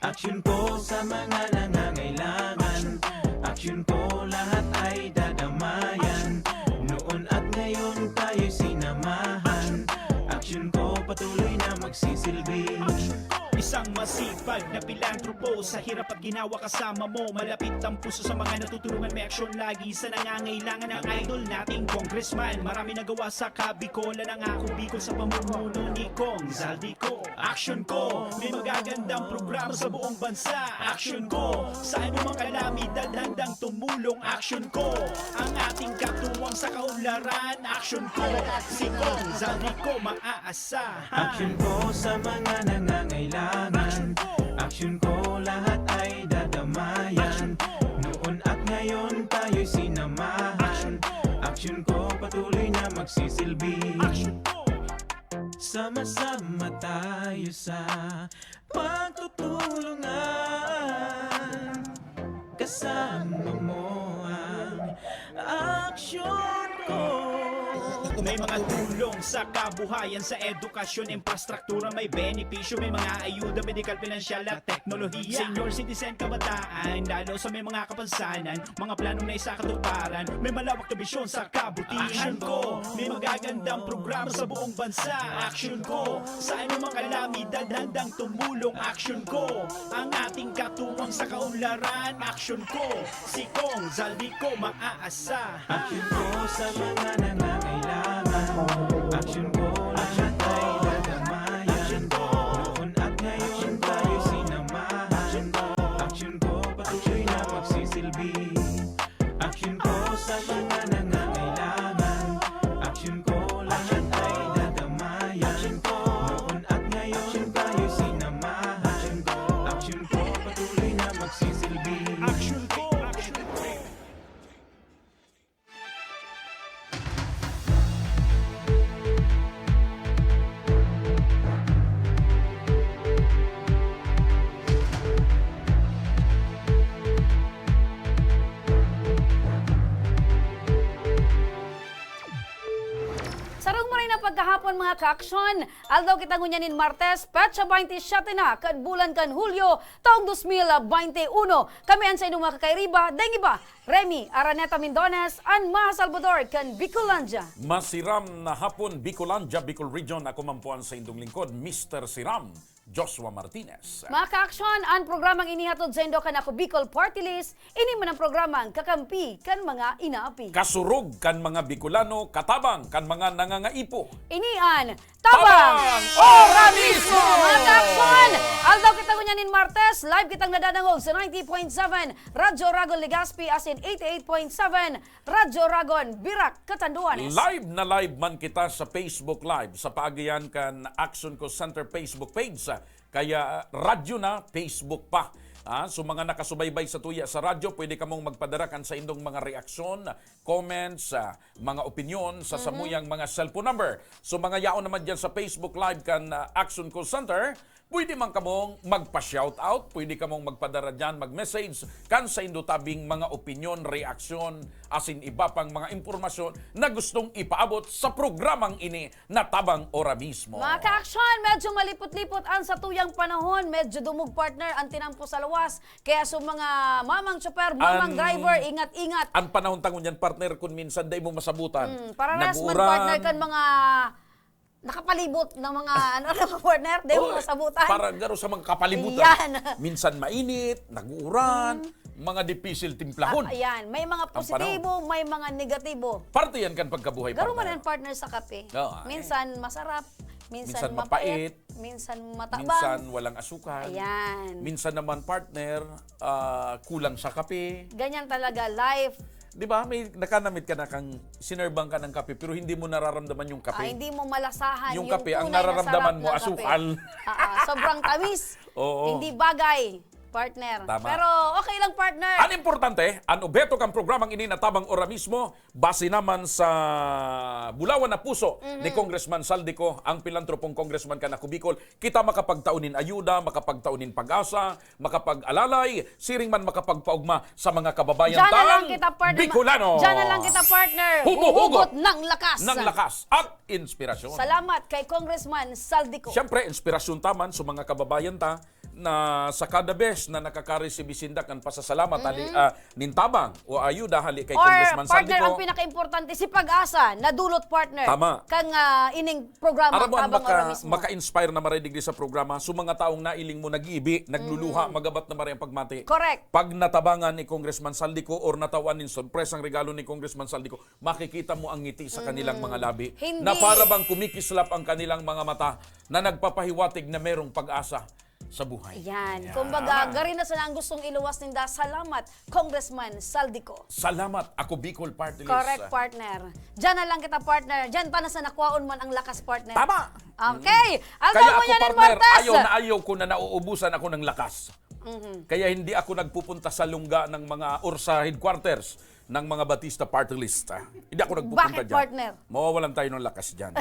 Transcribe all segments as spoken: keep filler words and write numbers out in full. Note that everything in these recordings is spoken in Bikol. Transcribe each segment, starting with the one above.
Aksyon ko sa mga nangangailangan. Aksyon ko, lahat ay dadamayan. Noon at ngayon tayo'y sinamahan. Aksyon ko, patuloy na magsisilbi. Isang masipag na pilantropo, sa hirap at ginawa kasama mo. Malapit ang puso sa mga natutulungan, may aksyon lagi sa nangangailangan. Ang idol nating congressman, marami nagawa sa Kabicolan. Ang ako Bicol sa pamumuno ni Cong Zaldy Co. Aksyon ko, may magagandang programa sa buong bansa. Aksyon ko, sa anumang kalamidad handang tumulong. Aksyon ko, ang ating katuwang sa kaunlaran. Aksyon ko, si Cong Zaldy Co maaasahan. Aksyon ko sa mga nangangailangan. Aksyon ko, lahat ay dadamayan. Noon at ngayon tayo'y sinamahan. Aksyon ko, patuloy na magsisilbi. Aksyon ko. Sama-sama tayo sa pagtutulungan. Kasama mo ang aksyon ko. May mga tulong sa kabuhayan, sa edukasyon, infrastruktura, may benepisyo, may mga ayuda, medikal, pinansyal at teknolohiya. Senior citizen, kabataan, lalo sa may mga kapansanan, mga planong naisakatuparan, may malawak na bisyon sa kabutihan. Aksyon ko, may magagandang programa sa buong bansa. Aksyon ko, sa anumang kalamidad handang tumulong. Aksyon ko, ang ating katuwang sa kaunlaran. Aksyon ko, si Cong Zaldy Co maaasahan. Aksyon ko sa mga nangangailangan. Aksyon ko, lahat ay dadamayan. Noon at ngayon tayo sinamahan. Aksyon ko, patuloy na magsisilbi. Aksyon ko sa mga nangangailangan. Aksyon ko, lahat ay dadamayan. Noon at ngayon tayo sinamahan. Aksyon ko, patuloy na magsisilbi. Aksyon ko, aksyon ko. Sarong maray na pagkahapon, mga kaaksyon. Aldaw kita ngunyan nin Martes, petsa baynte siyete na kan bulan kan Hulyo, taong dos mil baynte uno. Kami an saindong mga kakairiba, daing iba, Remy Araneta Mindones, an Maha Salvador kan Bicolandia. Masiram na hapon, Bicolandia, Bicol Region. Ako man po an saindong lingkod, Mister Siram, Joshua Martinez. Mga kaaksyon, an programang ini hatod saindo kan Ako Bicol Party List, ini man an programang kakampi kan mga inaapi. Kasurog kan mga Bicolano, katabang kan mga nangangaipo. Ini an Tabang Ora Mismo! Mga kaaksyon, aldaw kita ngunyan nin Martes, live kitang nadadangog sa ninety point seven Radyo Ragon Legazpi asin eighty-eight point seven Radyo Ragon Virac, Catanduanes. Live na live man kita sa Facebook Live, sa paagian kan Aksyon Ko Center Facebook page. Kaya radyo na, Facebook pa. Ah, so mga nakasubaybay sa tuya sa radyo, pwede kamong magpadara kan saindong mga reaksyon, comments, ah, mga opinyon sa Mhm. samuyang mga cellphone number. So mga yaon naman dyan sa Facebook Live kan, ah, Action Call Center, pwede man kamong magpa-shoutout, pwede kamong magpadara dyan, mag-message kan saindo tabing mga opinyon, reaksyon, asin iba pang mga impormasyon na gustong ipaabot sa programang ini na Tabang Ora Mismo. Mga kaaksyon, medyo malipot-lipot an satuyang panahon. Medyo dumog, partner, an tinampo sa luwas. Kaya sa mga mamang tsoper, mamang An driver, ingat-ingat. An panahon ta ngunyan, partner, kun minsan dai mo masabutan. Mm, parehas man, Nag-uuran. partner, kan mga nakapalibot na mga, ano, ano, partner, dai mo Oh, masabutan. Para garo sa mga kapalibutan. Yan. Minsan mainit, nag-uuran, Mm. mga dipisil timplahon. Ah, ayan. May mga Ang panahon. positibo, may mga negatibo. Parte yan kan pagkabuhay, Garo man partner. yan, partner, sa kape. Oo, ay. Minsan masarap, minsan Minsan mapait, mapait. minsan matabang. Minsan walang asukal. Ayan. Minsan naman, partner, ah, kulang sa kape. Ganyan talaga, life. Di ba? May nakanamit ka na kang sinerban ka ng kape, pero hindi mo nararamdaman yung kape. Ah, hindi mo malasahan Yung yung kape, ang tunay na nararamdaman sarap mo, ng kape. asukal. Ah, ah, sobrang tamis. Oo. Hindi bagay. Partner. Tama. Pero okay lang, partner. An importante, an obheto kan programang ini natabang ora mismo, base naman sa bulawan na puso ni Congressman Saldico, ang pilantropong congressman kan Ako Bicol, kita makapagtao nin ayuda, makapagtao nin pag-asa, makapag-alalay, siring man makapagpaugma sa mga kababayan Diyan na lang tang kita, partner. Bicolano. Diyan na lang kita, partner. Humuhugot Huhugot ng lakas. ng lakas at inspirasyon. Salamat kay Congressman Saldico. Siyempre, inspirasyon taman sa mga kababayan ta na sa kada beses na nakaka-receive sinda kan pasasalamat hali, ah, nin tabang o ayuda hali kay Or, Congressman partner, Saldico. ang pinakaimportante, si Pag-asa, nadulot, partner, Tama. kang, ah, ining programa Aram mo, ang Tabang maka, Ora Mismo. maka-inspire na maray digdi sa programa, so mga taong nailing mo, nag-iibi, nagluluha, magabat na maray ang pagmati. Correct. Pag natabangan ni Congressman Saldico or natawan nin sorpresang regalo ni Congressman Saldico, makikita mo ang ngiti sa kanilang mga labi Hindi. na para bang kumikislap ang kanilang mga mata na nagpapahiwatig na merong pag-asa sa buhay. Yan. Yan. Kumbaga, gari na sana ang gustong iluwas ninda. Salamat, Congressman Saldico. Salamat, Ako Bicol Party List. Correct, partner. Diyan na lang kita, partner. Diyan pa na sa nakwaon man ang lakas, partner. Tama. Okay. Ang Kaya ako, yan, partner, Martes. ayaw na ayaw ko na nauubusan ako ng lakas. Mhm. Kaya hindi ako nagpupunta sa lungga ng mga or sa headquarters ng mga Batista Party List, ah. Hindi ako nagpupunta Bakit, dyan. partner? Mawawalan tayo ng lakas dyan.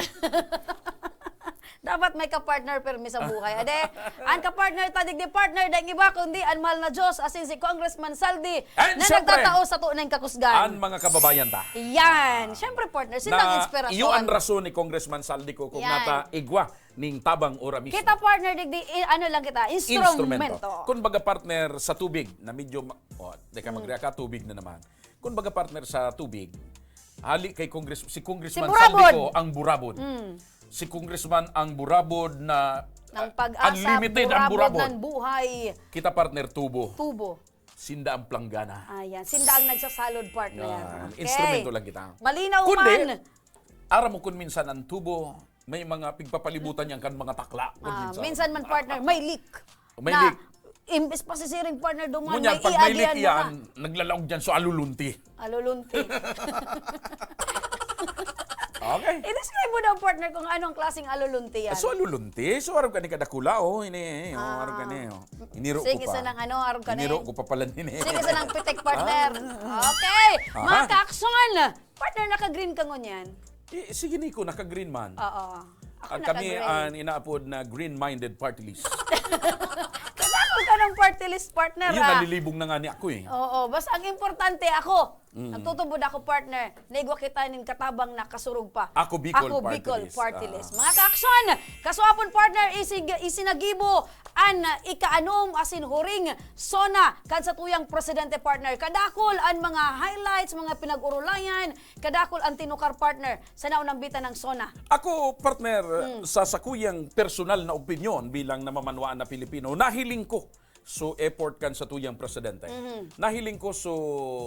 Dapat may ka-partner permi sa buhay. Ade, ang ka-partner ta digdi, partner, daing iba kundi ang mahal na Diyos, asin si Congressman Saldi, And na siyempre, nagtatao sa tunay kakusgan. Ang mga kababayan ta. Yan. Siyempre, partner, sila ang Na inspirasyon. iyo ang rason ni Congressman Saldi ko kung Yan. nata igwa ning tabang ora mismo. Kita, partner, digdi, i-, ano lang kita, instrumento. Instrumento. Kung baga, partner, sa tubig, na medyo, ma- oh, teka, Mm. magriya ka, tubig na naman. Kung baga, partner, sa tubig, hali kay Congress-, si Congressman Si Burabod. Saldi ko ang burabod. Mm. Si Congressman ang burabod na, Ng ah, Pag-asa, unlimited ang burabod burabod. ng buhay. Kita, partner, tubo. Tubo. Sinda ang planggana. Ayan. Sinda ang nagsasalod, partner. Yan. Okay. Instrumento lang kita. Malinaw Kundi, man. aram mo kung minsan ang tubo, may mga pigpapalibutan niyan kan mga takla. Kung Ah, minsan. minsan man, partner, may leak. May Na, leak. imbes pa sisiring, partner, duman, Ngunyan, may pag may leak iagihan mo iyan, na. naglalaog dyan, so alulunti. Alulunti. Okay. I-describe mo daw, partner, kung anong klaseng alulunti yan. So, alulunti. So, arog ka ni kadakula, oh. Ini, oh, Ah. arog ka ni, oh. Iniro ko Sige, pa. sanang ano, arog ka ni. Iniro ko pa pala nini. Sige, sanang pitik, partner. Ah. Okay. Aha. Mga kaaksyon, partner, naka-green ka ngunyan. Eh, sige, Nico, naka-green man. Oo. Ako At kami naka-green. ang inaapod na green-minded party list. Kadakol ka ng party list, partner, Yun, ah. nalilibong na nga ni ako, eh. Oo, basta ang importante, ako. Mm. Nagtutubod ako, partner. Naigwa kita nin katabang na kasurog pa. Ako Bicol Ako Party Bicol List. Party Ah. List. Mga kaaksyon, kaswapon, partner, isig-, isinagibo an ikaanom asin huring SONA kan satuyang presidente, partner. Kadakol an mga highlights, mga pinag-urulayan, kadakol an tinukar, partner, sa naunang bitan ng SONA. Ako, partner, Hmm. sa sakuyang personal na opinyon bilang namamanwaan na Pilipino, nahiling ko so effort kan satuyang presidente. Mhm. Nahiling ko so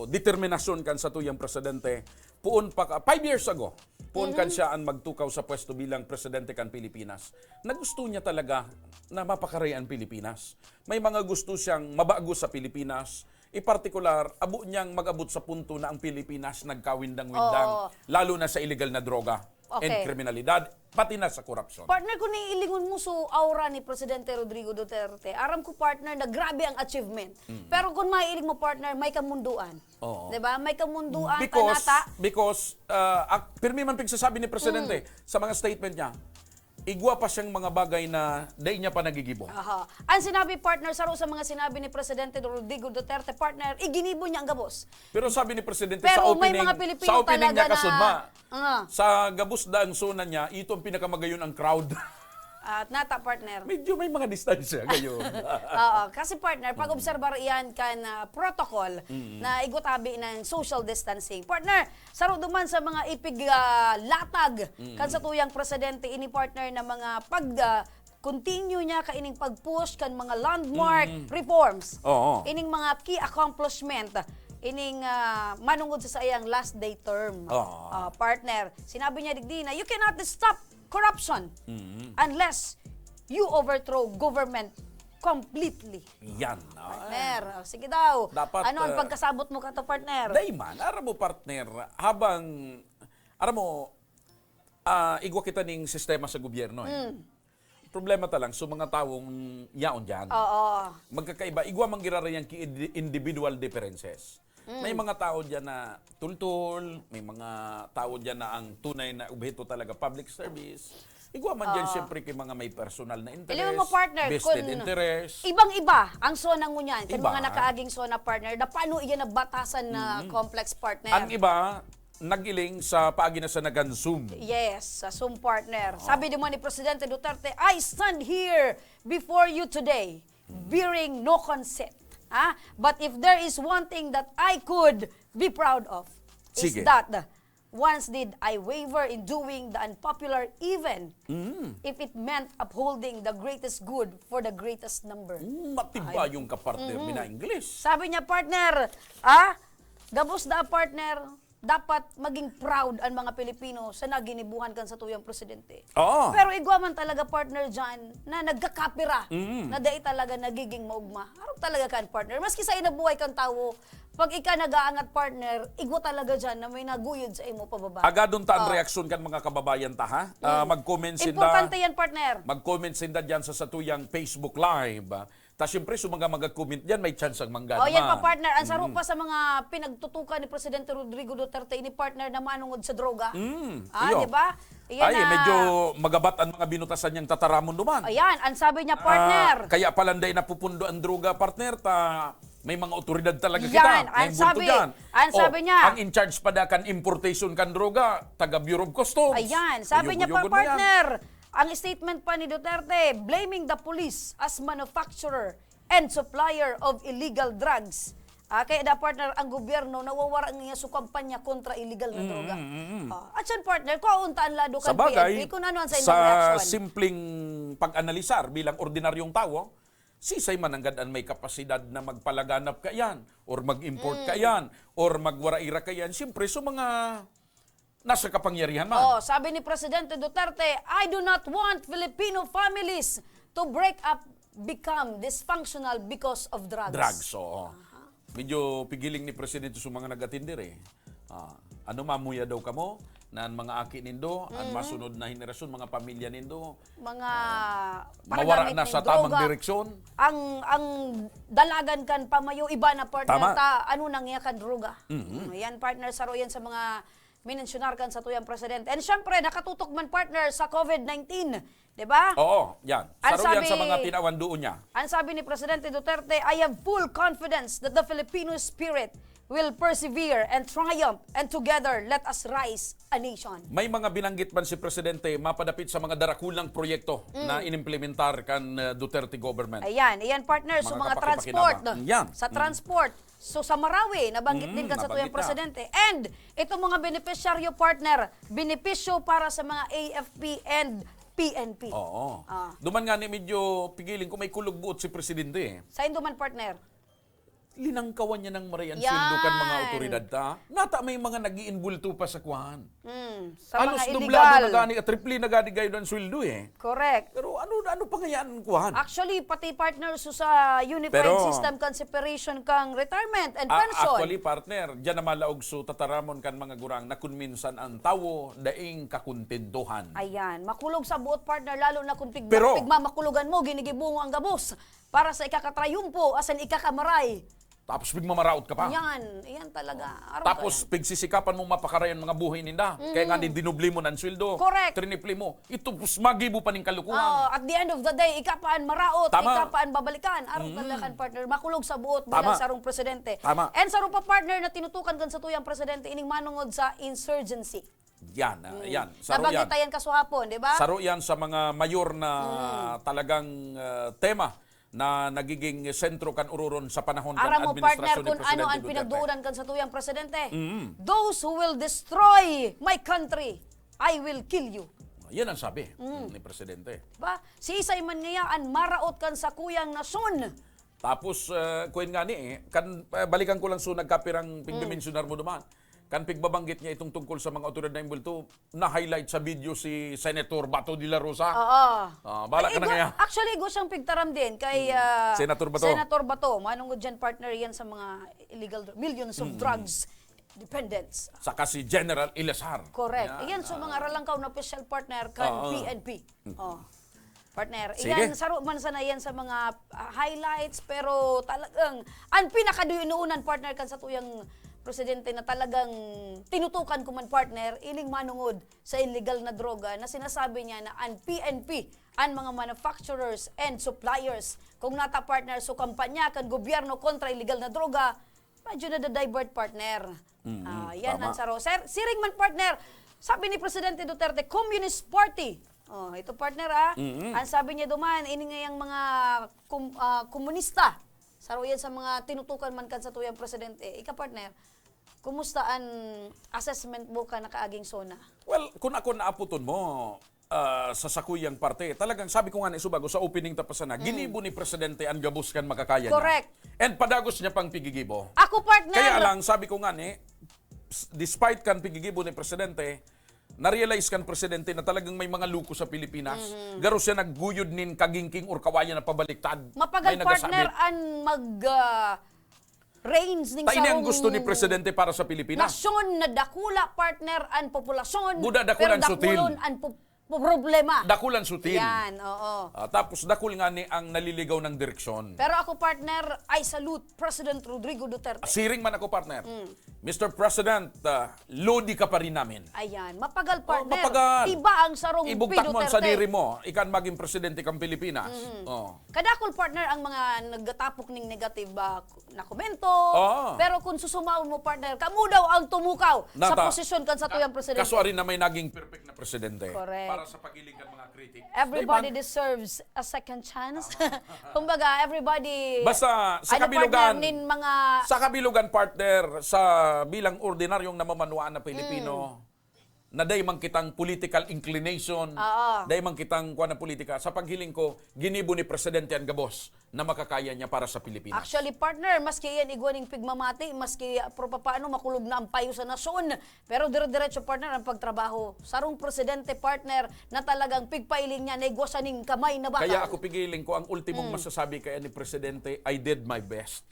determinasyon kan satuyang presidente. Poon pa ka, five years ago, poon kan Mhm. siya an magtukaw sa pwesto bilang presidente kan Pilipinas, na gusto niya talaga na mapakaray an Pilipinas. May mga gusto siyang mabago sa Pilipinas. E partikular, abo niyang mag-abot sa punto na ang Pilipinas nagkawindang-windang, Oo. lalo na sa illegal na droga and Okay. kriminalidad, pati na sa korupsyon. Partner, kung naiilingon mo so aura ni Presidente Rodrigo Duterte, aram ko, partner, na grabe ang achievement. Mm. Pero kung maiiling mo, partner, may kamunduan. Oo. Diba? May kamunduan, Because, panata. because, ah, ak-, pirmi man pigsasabi ni Presidente Mm. sa mga statement niya, igwa pa siyang mga bagay na dai niya pa nagigibo. Aha. Ang sinabi, partner, saro sa mga sinabi ni Presidente Rodrigo Duterte, partner, iginibo niya ang gabos. Pero sabi ni Presidente Pero sa may opening, mga Pilipino sa opening niya talaga na kasudma, Ah. sa gabos daang SONA niya, ito ang pinakamagayon ang crowd. At nata, partner. Medyo may mga distansya ngayon. Oo, kasi, partner, pag Mm. obserbar iyan kan, ah, protocol Mm. na igwa tabi ng social distancing. Partner, saro duman sa mga ipig, ah, latag Mm. kan satuyang presidente ini, partner, na mga pag, ah, continue niya kaining pag-push kan mga landmark Mm. reforms. Oo. Ining mga key accomplishment, ining, ah, manungod sa saiyang last day term. Oo. Ah, partner, sinabi niya digdi na, "You cannot stop corruption Mm. unless you overthrow government completely." Yan. Ah. Partner, oh, sige daw. Dapat, Ano ang ah, pagkasabot mo kato, partner? Dai man, aram mo, partner, habang, aram mo, ah, igwa kita ning sistema sa gobyerno, eh. Mm. Problema ta lang, so mga tawong yaon dyan. Oo. Magkakaiba. Igwa man giraray ang ki-, individual differences. May mga tao dyan na tultol, may mga tao dyan na ang tunay na obheto talaga public service. Igwa man dyan, Oo. siyempre, kay mga may personal na Alam interest, mo, partner, vested kun interest. Ibang-iba ang zona ngunyan, kan Iba. mga nakaaging zona, partner, na paano iyan nabatasan na complex, partner? Ang iba, nagiling sa paagi na sa nagan Zoom. Yes, sa Zoom, partner. Sabi naman ni Presidente Duterte, "I stand here before you today, bearing no conceit. Ha? But if there is one thing that I could be proud of, is Sige. that once did I waver in doing the unpopular, even if it meant upholding the greatest good for the greatest number." Mm, matiba yung kapartner, mina English. Sabi niya, partner, ah, gabos da, partner, dapat maging proud ang mga Pilipino sa naginibuhan kan satuyang presidente. Oo. Pero igwa man talaga, partner, dyan na nagkakapira, na dai talaga nagiging maugma. Harap talaga kan, partner. Maski sa inabuhay kan tawo, pag ika nag-aangat, partner, igwa talaga dyan na may naguyod sa imo pababa. Agadon ta ang Oh. reaksyon kan mga kababayan ta, ha? Ah, mag-comment sinda. Importante yan, partner. Mag-comment sinda dyan sa satuyang Facebook Live. Ta siyempre, so mga mag-comment dyan, may chance ang mangga Oh, yan pa, naman. partner. Ang saro pa sa mga pinagtutukan ni Presidente Rodrigo Duterte, ini, partner, na manungod sa droga. Mm, Ah, iyo. di ba? Iyan Ay, na. Medyo magabat ang mga binutas na niyang tataramon duman. Ayan, ang sabi niya, partner. Ah, kaya pala dai napupundo ang droga, partner, ta may mga otoridad talaga Yan, kita. ang Nainvolto sabi, dyan. ang Oh, sabi niya. Ang in charge pa da kan importation kan droga, taga Bureau of Customs. Ayan, sabi niya pa, Ayog-uyogon mo yan. partner, ang statement pa ni Duterte, blaming the police as manufacturer and supplier of illegal drugs. Ah, kaya da, partner, ang gobyerno nawawara niya sa kampanya kontra illegal na droga. Ah, at yan, partner, kung auntaan lado kan Sa bagay, P N P, kung ano ang sa sa inyong reaksyon. simpleng pag-analisar bilang ordinaryong tawo, sisay man nanggad an may kapasidad na magpalaganap kaiyan, or mag-import Mm. kaiyan, or magwaraira kaiyan, siyempre, so mga nasa kapangyarihan man. Oh, sabi ni Presidente Duterte, "I do not want Filipino families to break up, become dysfunctional because of drugs." Drugs, oo. Medyo pigiling ni Presidente sa mga nag-atender eh. Ah, ano, mamuya daw kamo na an mga aki nindo, an Mm-hmm. masunod na henerasyon, mga pamilya nindo, Mga mawara panagamit na ning sa tamang droga. direksyon. Ang ang dalagan kan pamayo, iba na, partner, Tama. Ta, ano nang iya kan droga. Mhm. Yan, partner, saro yan sa mga minensyonar kan satuyang presidente. And syempre, nakatutok man, partner, sa COVID nineteen, di ba? Oo, yan. Ang Saro yan sa sabi- mga tinawan doon niya. Ang sabi ni Presidente Duterte, "I have full confidence that the Filipino spirit will persevere and triumph, and together, let us rise a nation." May mga binanggit man si Presidente mapadapit sa mga darakulang proyekto Mm. na inimplementar kan uh, Duterte government. Ayan, ayan, partner, so Mga mga kapaki-pakinabangan. transport. Yan. Sa transport. So sa Marawi, nabanggit Mm, din kan satuyang nabanggit na. Presidente. And itong mga benepisyaryo, partner, benepisyo para sa mga A F P and P N P. Oo. Ah. Duman nga ni medyo pigiling kung may kulog buot si Presidente eh. Sa indo man, partner? Linangkawan niya ng maray ang Yan. sweldo kan mga otoridad ta. Nata may mga nag-iinbulto pa sa kwan. Mm, sa Halos mga doblado na illegal. gani at triple na gani gayon ang sweldo eh. Correct. Pero ano ano pa ngayaan ang kwan? Actually, pati, partner, so sa unified Pero- system kan separation kang retirement and Ah, pension. Actually, partner, diyan na malaog so tataramon kan mga gurang na kun minsan ang tawo daing kakontentuhan. Ayan, makulog sa buot, partner, lalo na kung pigma, Pero- pigmamakulogan mo, ginigibungo ang gabos para sa ikakatrayumpo asin ikakamaray. Tapos pigmamaraot ka pa. Yan, yan talaga. Araw Tapos ka yan. Pigsisikapan mo mapakarayan mga buhay ninda. Kaya nga ni dinubli mo ng sweldo, Correct. Trinipli mo. Ito, pus, magibo pa ning kalukuhan. Oh, at the end of the day, ika pa an maraot, Tama. ika pa an babalikan. Araw talaga kan, partner, makulog sa buot bilang Tama. sarong presidente. Tama. And sarong pa, partner, na tinutukan kan satuyang presidente, ining manungod sa insurgency. Yan, ah, yan. Saro Nabanggit yan. tayan kasuhapon, di ba? Saro yan sa mga mayor na talagang ah, tema na nagiging sentro kan ururon sa panahon kan Aram mo, partner, administrasyon ni kung ano Presidente ang Duterte. pinagduunan kan satuyang presidente. Mm. "Those who will destroy my country, I will kill you." Yan ang sabi ni Presidente. Diba? Siisay man ngaya an maraot kan sakuyang nasyon. Tapos, uh, kuwan nga ni eh, kan, uh, balikan ko lang so nagkapirang Mm. pigmimensyonar mo duman. Kan pigbabanggit niya itong tungkol sa mga otoridad na imbulto, na-highlight sa video si Senator Bato de la Rosa. Oo. Ah, bala ka na Igo- kaya. Actually, igo siyang pigtaram din kay ah, Senator Bato. Senator Bato. Manungod dyan, partner, yan sa mga illegal dr- millions of drugs dependents. Saka si General Eleazar. Correct. Yan, Ayan, so ah, mga ralangkaw na official, partner, kan Oo. P N P. Oh. Partner, sige. Iyan, saro man sana yan sa mga, ah, highlights, pero talagang, ang pinakadunoonan, partner, kan satuyang presidente na talagang tinutukan ko man, partner, ining manungod sa illegal na droga na sinasabi niya na ang P N P, ang mga manufacturers and suppliers, kung nata, partner, so kampanya kan gobyerno kontra illegal na droga, medyo nadadivert, partner. Mm, ah, yan tama. Ang saro. Sir, siring man, partner, sabi ni Presidente Duterte, Communist Party. Oh, ito, partner, ah. Mm. Ang sabi niya duman, ini ngayang mga kum-, ah, komunista. Saro yan sa mga tinutukan man kan satuyang presidente. Ika, partner, kumusta an assessment mo kan nakaaging SONA? Well, kung ako naaputon mo, ah, sa sakuyang parte, talagang sabi ko nga ni Subago sa opening ta pa sana, mm, ginibo ni Presidente an gabos kan makakaya niya. Correct. And padagos niya pang pigigibo. Ako, partner. Kaya lang, sabi ko nga ni, s-, despite kan pigigibo ni Presidente, na-realize kan Presidente na talagang may mga loko sa Pilipinas. Mhm. Garo siya nagguyod nin kagingking or kawayan na pabaliktad. Mapagal, may partner, nagasabi. An mag, ah, range ning ta ini ang sarong gusto ni Presidente para sa Pilipinas. Nasyon na dakula, partner, an populasyon, buda, dakul pero an sutil. Dakulon an po-, problema. Dakul an sutil. Yan, oo. Ah, tapos dakul nga ni ang naliligaw ng direksyon. Pero ako, partner, I salute President Rodrigo Duterte. Siring man ako, partner. Mm. Mister President, ah, lodi ka pa rin namin. Ayan, mapagal, oh, partner. Mapagal. Iba ang sarong ibugtak mo ang P Duterte. Sadiri mo, ikan maging presidente kang Pilipinas. Mm. Oh. Kadakul, partner, ang mga nagtatapok ning negative, ah, na komento. Oo. Pero kung susumawon mo, partner, kamo daw ang tumukaw sa nata-, posisyon kan satuyang presidente. Kaso ari na may naging perfect na presidente. Correct. Para sa paghiling kan mga critic. Everybody deserves a second chance. Tama. Kumbaga, everybody, basta sa ano, kabilugan, partner, nin mga sa kabilugan, partner, sa bilang ordinaryong namamanuan na Pilipino, mm, na dai man kitang political inclination, oo, dai man kitang kuwan na politika. Sa paghiling ko, ginibo ni Presidente an gabos na makakaya niya para sa Pilipinas. Actually, partner, maski iyan igwa ning pigmamati, maski, ah, pero papaano makulog na ang payo sa nasyon, pero dire-diretso, partner, ang pagtrabaho. Sarong presidente, partner, na talagang pigpailing niya, na igwa siya ning kamay na bakal. Kaya ako pigiling ko, ang ultimong, mm, masasabi kaya ni Presidente, "I did my best."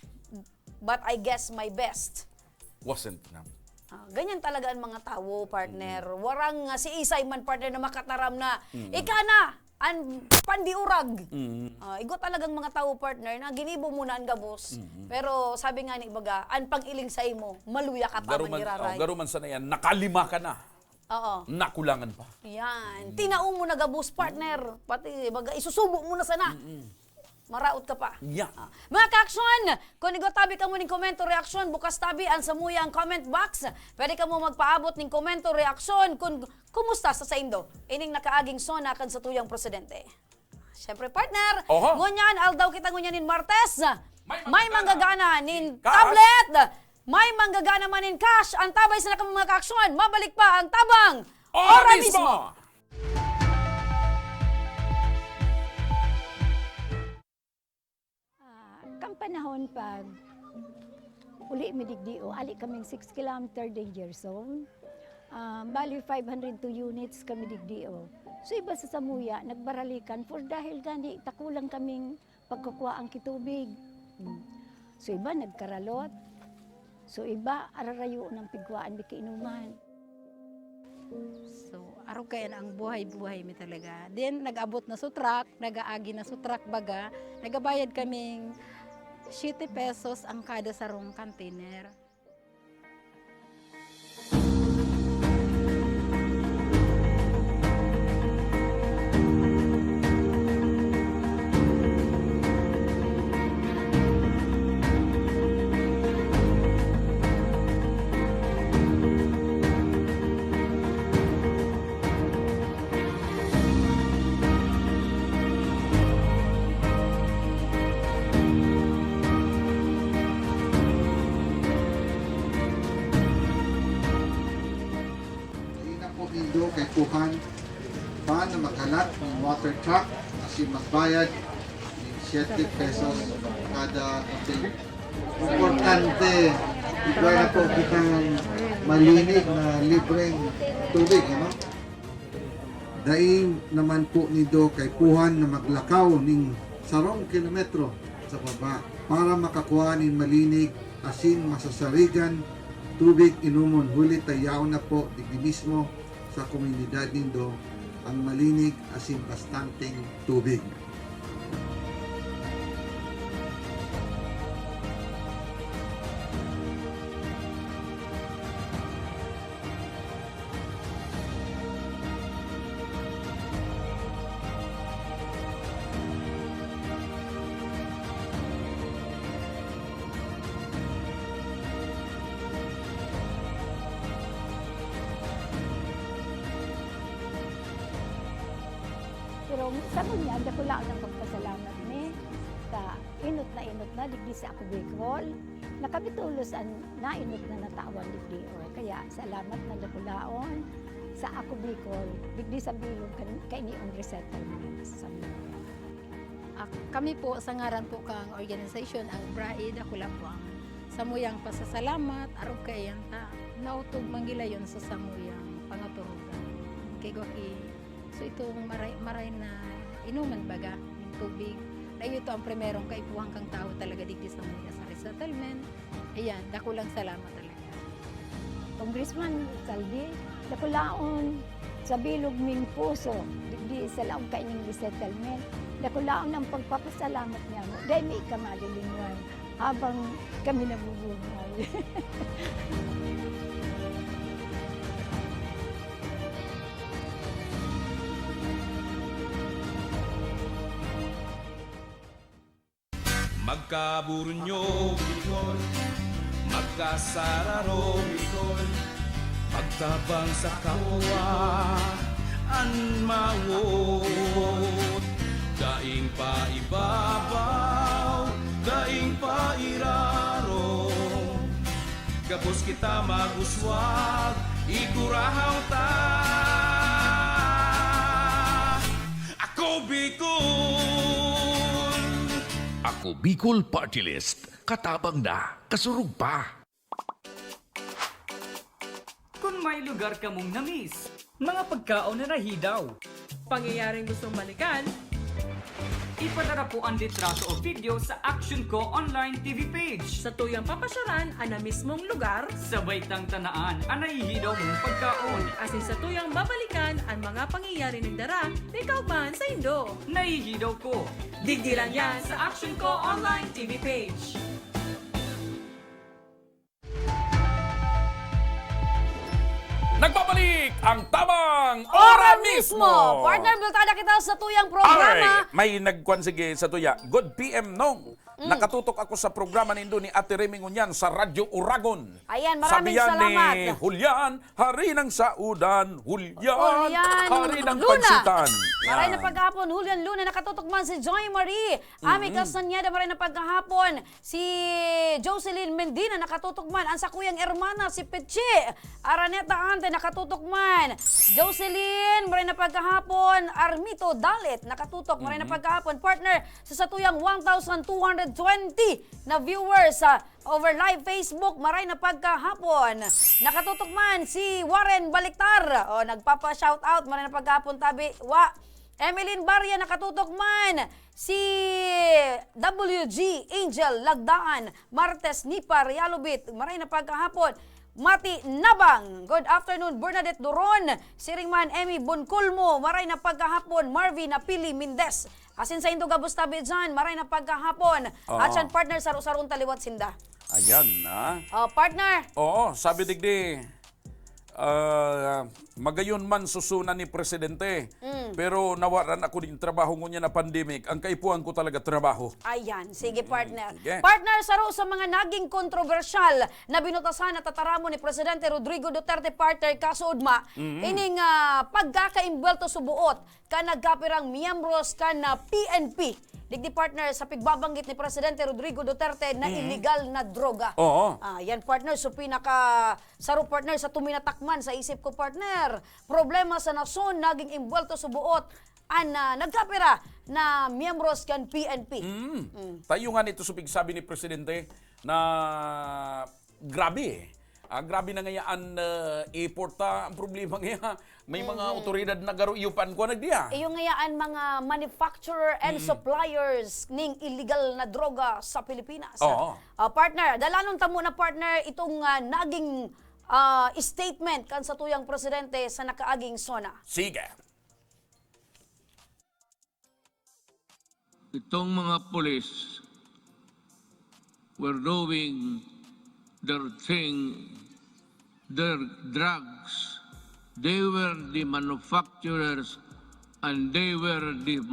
But I guess my best wasn't enough. Ah, ganyan talaga ang mga tawo, partner. Mm. Warang, ah, si isay man, partner, na makataram na, mm, ika na an pandiurag. Mm. Ah, igwa talagang mga tawo, partner, na ginibo mo na an gabos. Mm. Pero sabi nga ni baga, an pag-iling sa imo, maluya ka pa man giraray. Oh, garo man sana yan, nakalima ka na. Oo. Nakulangan pa. Yan. Mm. Tinao mo na gabos, partner. Pati, baga, isusubo mo na sana. Mm-mm. Maraot ka pa. Yeah. Ah. Mga kaaksyon, kun igwa tabi kamo ning komento, reaksyon, bukas tabi an samuyang comment box. Pwede kamo magpaabot ning komento, reaksyon, kun kumusta sa saindo ining nakaaging SONA kan satuyang presidente. Siyempre, partner, oho, ngunyan, aldaw kita ngunyan nin Martes. May manggagana nin tablet. May manggagana man nin cash. Antabay sana kamo, mga kaaksyon. Mabalik pa ang Tabang Ora Mismo. Ah, kan panahon pag uli mi digdi, o, ali kaming six kilometer danger zone. Ah, bali, five hundred two units kami digdi, o. So, iba sa samuya, nagbaralikan for dahil gani, takulang kaming pagkakuwaan ki tubig. Hmm. So, iba nagkaralot. So, iba ararayo ng pigkuwaan mi kainuman. So, arog kaya na ang buhay-buhay mi talaga. Then, nag-abot na sa truck, nag-aagi na sa truck baga, nagabayad kaming siyete pesos ang kada sarong container. Dai na po nindo kaipuhan pa na maghalat nin water truck asin magbayad nin siyete pesos kada container. Importante, igwa na po kitang malinig na libreng tubig, ano? Dai naman po nindo kaipuhan na maglakaw nin sarong kilometro sa baba para makakua nin malinig asin masasarigan tubig inomon, huli ta yaon na po digdi mismo sa komunidad nindo ang malinig asin bastanteng tubig. Pero sa ngunyan, dakulaon an pagpasalamat mi sa enot na enot na digdi sa Ako Bicol, na kami tolos an naenot na natawan digdi. O, kaya salamat na dakulaon sa Ako Bicol, digdi sa bilog kan-, kaini an resettlement sa Sambuanga. Ah, kami po, sa ngaran po kang organisasyon, ang BRAE, dakula po ang samuyang pasasalamat, arog kaiyan ta, naotob man gilayon sa samuyang pangaturugan. Kay gwa ki, so itong maray, maray na inuman baga, yung tubig, na ito ang primerong kaipuhan kang tao talaga digdi sa Manila sa resettlement. Ayan, dakulang salamat talaga. Congressman Saldi, dakulaon sa bilog ming puso, digdi sa laog kaining resettlement, dakulaon ang pagpapasalamat niamo. Dai mi ika malilingwan habang kami nabubuhay. Magkaburunyo, Bicol, magkasararo, Bicol, pagtabang sa kapwa, an mawot. Daing paibabaw, daing pairarom, gabos kita mag-uswag, igurahaw ta. Ako Bicol! Ako Bicol Party List. Katabang na, kasurog pa. Kun may lugar kamong na-miss, mga pagkaon na nahidaw, pangyayaring gustong balikan, ipadara po an litrato o video sa Action Ko Online T V page. Satuyang papasyaran an na mismong lugar, sabay tang tanaan an nahihidaw mong pagkaon. Asin satuyang babalikan an mga pangyayari nagdara ni kaugmahan saindo. Nahihidaw ko. Digdi lang yan sa Action Ko Online T V page. Nagbabalik ang Tamang Ora Mismo! Partner, bultada kita sa tuyang programa. Ay, may nagkuan sige sa tuya. Good P M, Nong. Mm. Nakatutok ako sa programa nindo ni Ate Remy ngunyan sa Radyo Uragon. Ayan, maraming salamat. Sabi yan ni Julian, hari ng Saudan. Julian, Julian hari ng Luna. Pansitan. Maray na paghapon, Julian Luna. Nakatutok man si Joy Marie. Ami Mm. Castañeda, maray na paghapon. Si Jocelyn Mendina, nakatutok man. Ang sakuyang hermana, si Peche Araneta Ante, nakatutok man. Jocelyn, maray na paghahapon. Armito Dalit, nakatutok, maray na Mm. paghahapon. Partner, sa satuyang one thousand two hundred twenty na viewers sa over live Facebook, maray na pagkahapon. Nakatutok man si Warren Baliktar. O, nagpapa-shoutout, maray na paghahapon, tabi. Wa, Emeline Barria, nakatutok man. Si W G Angel Lagdaan, Martes Nipa Realobit, maray na pagkahapon. Mati Nabang, good afternoon. Bernadette Duron, siring man Emmy Boncolmo, maray na pagkahapon. Marvin Napili Mendez, asin saindo gabos tabi dyan, maray na pagkahapon. Oo. At yan, partner, saro-sarong taliwat sinda. Ayan, ah. Oh, partner. Oo, sabi digdi, ah, magayon man susunan ni Presidente, Mm. pero nawaran ako nin trabaho ngunyan na pandemic. Ang kaipuhan ko talaga, trabaho. Ayan, sige, Mm, partner. sige. Partner, saro sa mga naging kontrobersyal na binutasan at tataramon ni Presidente Rodrigo Duterte, partner, kasuodma, Mm. ining, ah, pagkakaimbwelto subuot kan nagkapirang miyembros kan, ah, P N P. Digdi, partner, sa pigbabanggit ni Presidente Rodrigo Duterte na Mm. iligal na droga. Oo. Ah, yan, partner, so pinaka saro, partner, sa tuminatak man sa isip ko, partner. Problema sa nasyon, naging imbwelto subuot an, ah, nagkapira na miyembros kan P N P. Mm. Mm. Tayo nga nito sa pigsabi ni Presidente na grabe eh. Ah, grabe na ngaya an, ah, effort ta. Ang problema ngaya, may mga Mhm. otoridad na garo iyo pa an kuwan na diya. Iyo ngaya an mga manufacturer and Mm. suppliers ning illegal na droga sa Pilipinas. Oo. Ah, partner, dalanon ta muna, partner, itong, ah, naging, ah, statement kan satuyang presidente sa nakaaging SONA. Sige. Itong mga pulis were doing their thing, their drugs. They were the manufacturers and they were the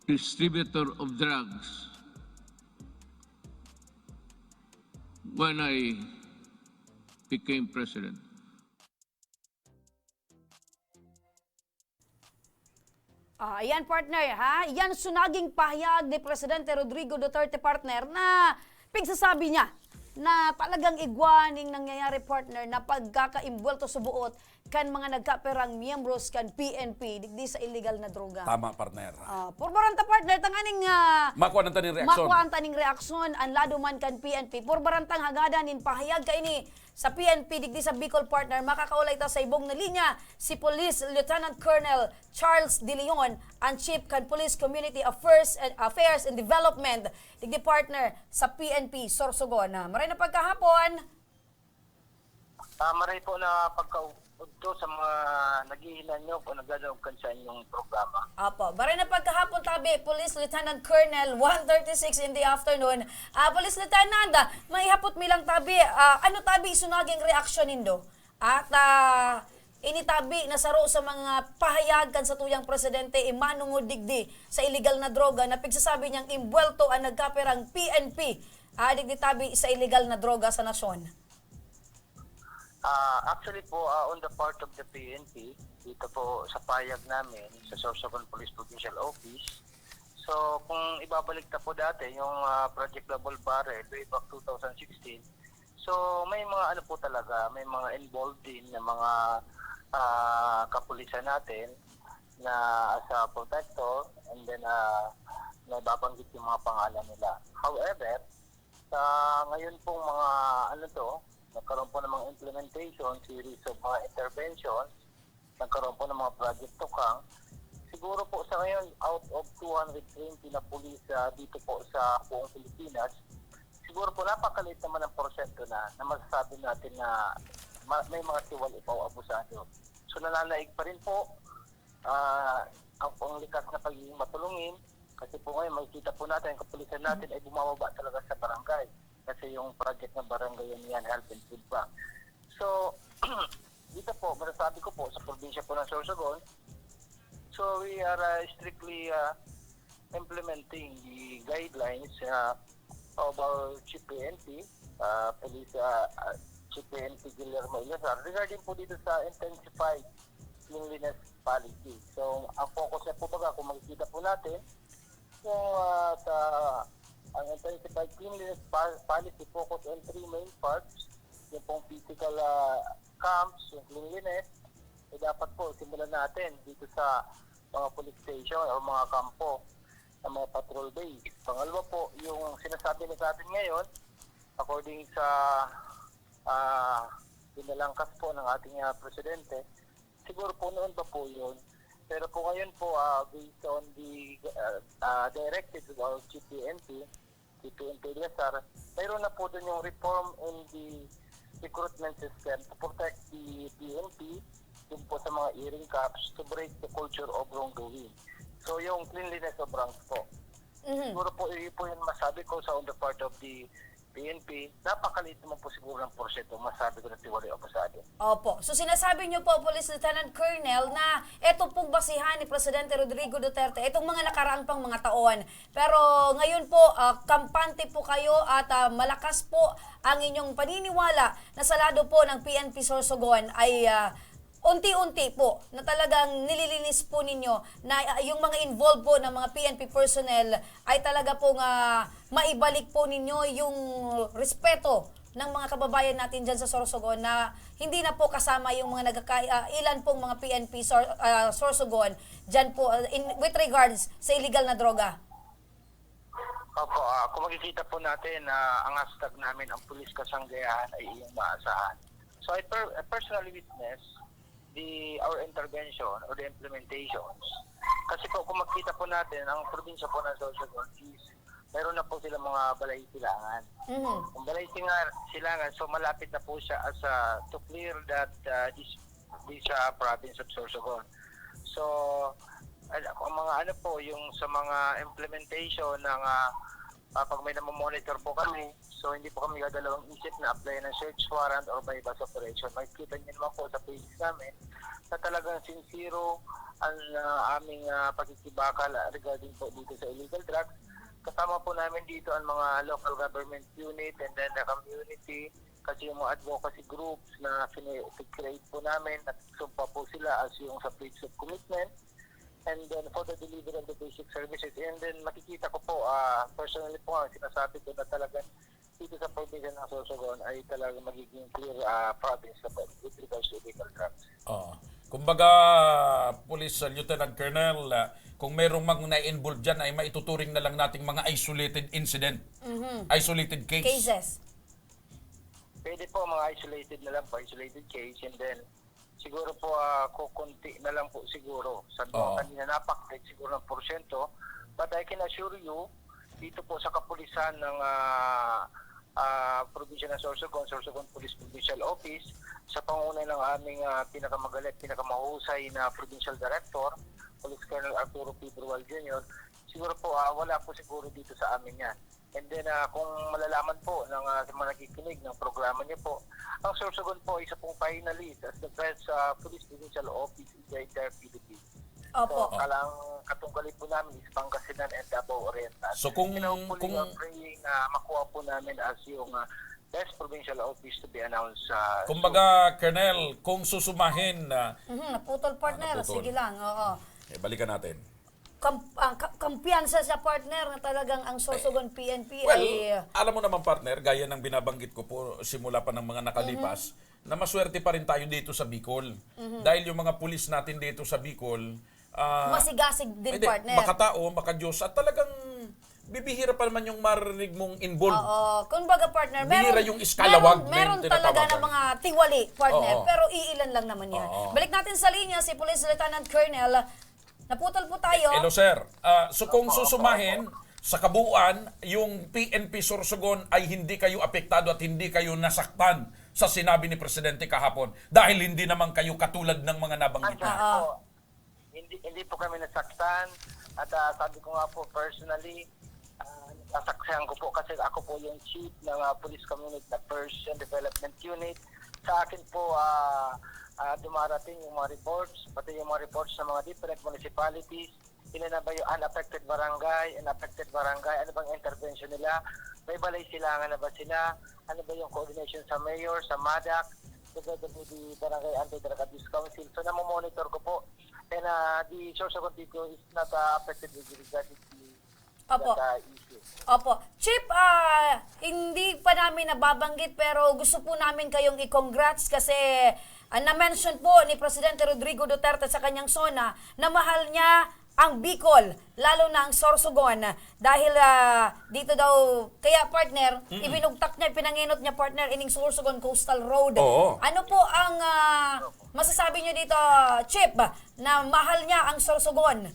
distributor of drugs when I became president. Ah, ayan, partner, ha? Yan so naging pahayag ni Presidente Rodrigo Duterte, partner, na pigsasabi niya na talagang igwa ning nangyayari, partner, na pagkakaimbwelto sa buot kan mga nagkaperang miyembros kan P N P digdi sa illegal na droga. Tama, partner. Ah, purbaran ta, partner, tanganing ah, Makuha ng taning reaksyon. Makuha ang taning reaksyon, ang lado man kan P N P. Purbaran tang hagadan nin pahayag kaini sa P N P digdi sa Bicol, partner. Makakaulay ta sa ibong na linya si Police Lieutenant Colonel Charles De Leon, ang Chief kan Police Community Affairs and, Affairs and Development digdi, partner, sa P N P Sorsogon. Ah, maray na pagkahapon. Ah, maray po na pagkaudto sa mga naghihinanyog o nagdadaog kan sa inyong programa. Apo. Maray na pagkahapon tabi, Police Lieutenant Colonel, one thirty-six in the afternoon. Ah, Police Lieutenant, ah, maihapot mi lang tabi, ah, ano tabi iso naging reaksyon nindo? At ah, ini tabi na saro sa mga pahayag kan satuyang presidente, imanungod digdi sa illegal na droga na pigsasabi niyang imbwelto ang nagkaperang P N P, ah, digdi tabi sa illegal na droga sa nasyon. Ah, actually po, ah, on the part of the P N P, dito po sa payag namin, sa Sorsogon Police Provincial Office, so kung ibabalik ta po dati, yung ah, Project Global Barrel, way back two thousand sixteen, so may mga ano po talaga, may mga involved din na mga ah, kapulisan natin na as a protector, and then ah, nababanggit yung mga pangalan nila. However, sa ngayon pong mga ano to, nagkaroon po ng mga implementation, series of mga interventions, nagkaroon po ng mga Project Tukang. Siguro po sa ngayon, out of two hundred twenty na pulis ah, dito po sa buong Pilipinas, siguro po napakaliit naman ang porsyento na, na masasabi natin na ma- may mga tiwal o abusado. So nananaig pa rin po ah, ang, ang likas na pagiging matulungin. Kasi po ngayon, makikita po natin, ang kapulisan natin ay bumababa talaga sa barangay. Kasi yung project ng barangay yan, yan health and food bank. So, dito po, masasabi ko po, sa probinsya po ng Sorsogon, so we are ah, strictly ah, implementing the guidelines ah, of our Chief P N P, ah, Police ah, ah, Chief P N P Guillermo Eleazar, regarding po dito sa intensified cleanliness policy. So, ang focus niya po baga, kung makikita po natin, yung ah, sa ang intensified cleanliness pa- policy focus on three main parts, yung pong physical ah, camps, yung cleanliness, eh, dapat po simulan natin dito sa mga police station o mga kampo, sa mga patrol base. Pangalawa po, yung sinasabi na sa atin ngayon, according sa ah, pinalangkas po ng ating ah, presidente, siguro po noon pa po yun. Pero po ngayon po, ah, based on the ah, ah, directives of our G P N P, G P N P L S R, mayroon na po dun yung reform in the recruitment system to protect the P N P dun po sa mga earring cops to break the culture of wrongdoing. So yung cleanliness of ranks po. Mhm. Siguro po, yun po yung masabi ko sa on the part of the P N P, napakaliit naman po siguro ng porsyento, masabi ko na tiwali o pasado. Opo. So sinasabi niyo po, Police Lieutenant Colonel, na eto pong basihan ni Presidente Rodrigo Duterte, itong mga nakaraang pang mga taon. Pero ngayon po, ah, kampante po kayo at ah, malakas po ang inyong paniniwala na sa lado po ng P N P Sorsogon ay ah, unti-unti po na talagang nililinis po ninyo na ah, yung mga involved po ng mga P N P personnel ay talaga pong ah, maibalik po ninyo yung respeto ng mga kababayan natin dyan sa Sorsogon na hindi na po kasama yung mga nagkaka- ah, ilan pong mga P N P Sor- ah, Sorsogon dyan po ah, in, with regards sa illegal na droga. Opo, ah, kung makikita po natin na ang hashtag namin, ang pulis kasanggayahan ay iyong maasahan. So I per- I personally witness the our intervention or the implementations. Kasi po kung makita po natin, ang probinsya po ng Sorsogon is meron na po sila mga balay silangan. Mhm. Ang balay singa- silangan, so malapit na po siya as a, to clear that uh, this, this uh, province of Sorsogon. So, Al-, ang mga ano po, yung sa mga implementation ng, ah, ah, pag may namomonitor po kami, so hindi po kami dadalawang isip na applyan ng search warrant or buy-bust operation. Makikita niyo naman po sa pages namin na talagang sincero ang, ah, aming, ah, pakikibakal regarding po dito sa illegal drugs. Kasama po namin dito ang mga local government unit and then the community, kasi yung mga advocacy groups na sini-, create po namin, nagsumpa po sila as yung sa pledge of commitment. And then for the delivery of the basic services. And then makikita ko po, ah, personally po, ang sinasabi ko na talagang dito sa probinsya ng Sorsogon ay talagang magiging clear, ah, province na po with regards to illegal drugs. Oo. Kumbaga, Police, uh, Lieutenant Colonel, uh, kung merong mang na-involve dyan, ay maituturing na lang nating mga isolated incident. Mhm. Isolated case. Cases. Pwede po, mga isolated na lang po, isolated case, and then siguro po, ah, kukunti na lang po siguro. Sabi ko Oo. kanina, napakit siguro ng porsyento, but I can assure you, dito po sa kapulisan ng, ah, ah, probinsya ng Sorsogon, Sorsogon Police Provincial Office, sa panguna ng aming, ah, pinakamagaling, pinakamahusay na provincial director, Police Colonel Arturo P. Brual Junior, siguro po, ah, wala po siguro dito sa amin yan. And then, ah, kung malalaman po ng, ah, sa mga nakikinig ng programa niyo po, ang Sorsogon po isa pong finalist as the best, ah, police provincial office in the entire Philippines. Opo. So, kalang katunggali po namin is Pangasinan and Davao Oriental. So, kung, And hopefully, kung we're praying na makuha po namin as yung, ah, best provincial office to be announced, ah, Kumbaga, Colonel, kung susumahin na Mhm, naputol, partner. Naputol. Sige lang, oo. Eh, balikan natin. Kam-, ang ka-, kampiyansa sa partner na talagang ang Sorsogon P N P Well, ay alam mo naman, partner, gaya ng binabanggit ko po simula pa ng mga nakalipas, Mhm. na maswerte pa rin tayo dito sa Bicol. Mhm. Dahil yung mga pulis natin dito sa Bicol, ah, Masigasig din, hindi, partner. Makatao, makadiyos, at talagang bibihira pa naman yung marinig mong involved. Oo. Kumbaga, partner, Bihira meron, yung iskalawag meron, na yung meron talaga tinatawagan. ng mga tiwali, partner, Oo. pero iilan lang naman yan. Oo. Balik natin sa linya si Police Lieutenant Colonel. Naputol po tayo. Hello, sir. Ah, so kung Opo, opo, susumahin, opo. sa kabuuan, yung P N P Sorsogon ay hindi kayo apektado at hindi kayo nasaktan sa sinabi ni Presidente kahapon dahil hindi naman kayo katulad ng mga nabanggit Ay, niya. Oo. po. Hindi, hindi po kami nasaktan. At, ah, sabi ko nga po, personally, ah, nasaksihan ko po kasi ako po yung chief ng, ah, police community na First and Development Unit. Sa akin po, ah, ah, dumarating yung mga reports, pati yung mga reports sa mga different municipalities. Sila na ba yung unaffected barangay, unaffected barangay? Ano bang intervention nila? May balay silangan na ba sila? Ano ba yung coordination sa mayor, sa MADAC, together with the Barangay Anti-Drug Abuse Council? So, namomonitor ko po. And, ah, the source of Antico is not, ah, affected with regard to Opo. that, ah, issue. Opo. Chief, ah, hindi pa namin nababanggit pero gusto po namin kayong i-congrats kasi, ah, na-mention po ni Presidente Rodrigo Duterte sa kanyang SONA na mahal niya ang Bicol, lalo na ang Sorsogon. Dahil, ah, dito daw, kaya, partner, Mm. ibinugtak niya, pinangenot niya, partner, ining Sorsogon Coastal Road. Oo. Ano po ang, ah, masasabi niyo dito, Chief, na mahal niya ang Sorsogon?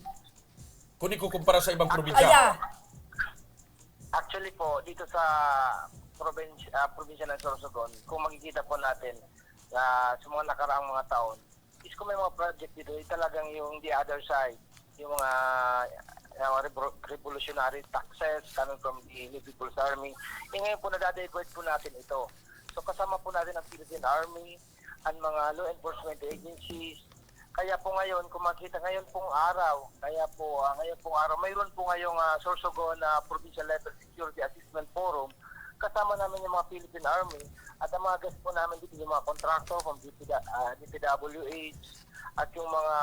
Kung ikukumpara sa ibang probinsya. Kaya, Actually po, dito sa probins-, ah, probinsya ng Sorsogon, kung makikita po natin na sa mga nakaraang mga taon, is kung may mga project dito, eh, talagang yung the other side, yung mga, yung mga rebro-, revolutionary taxes coming from the New People's Army, eh, ngayon po, nadadivert po natin ito. So, kasama po natin ang Philippine Army, ang mga law enforcement agencies. Kaya po ngayon, kung makita ngayon pong araw, kaya po, ah, ngayon pong araw, mayroon po ngayong, ah, Sorsogon na Provincial Level Security Assessment Forum. Kasama namin yung mga Philippine Army at ang mga guest po namin dito, yung mga contractor from D P W, ah, D P W H at yung mga,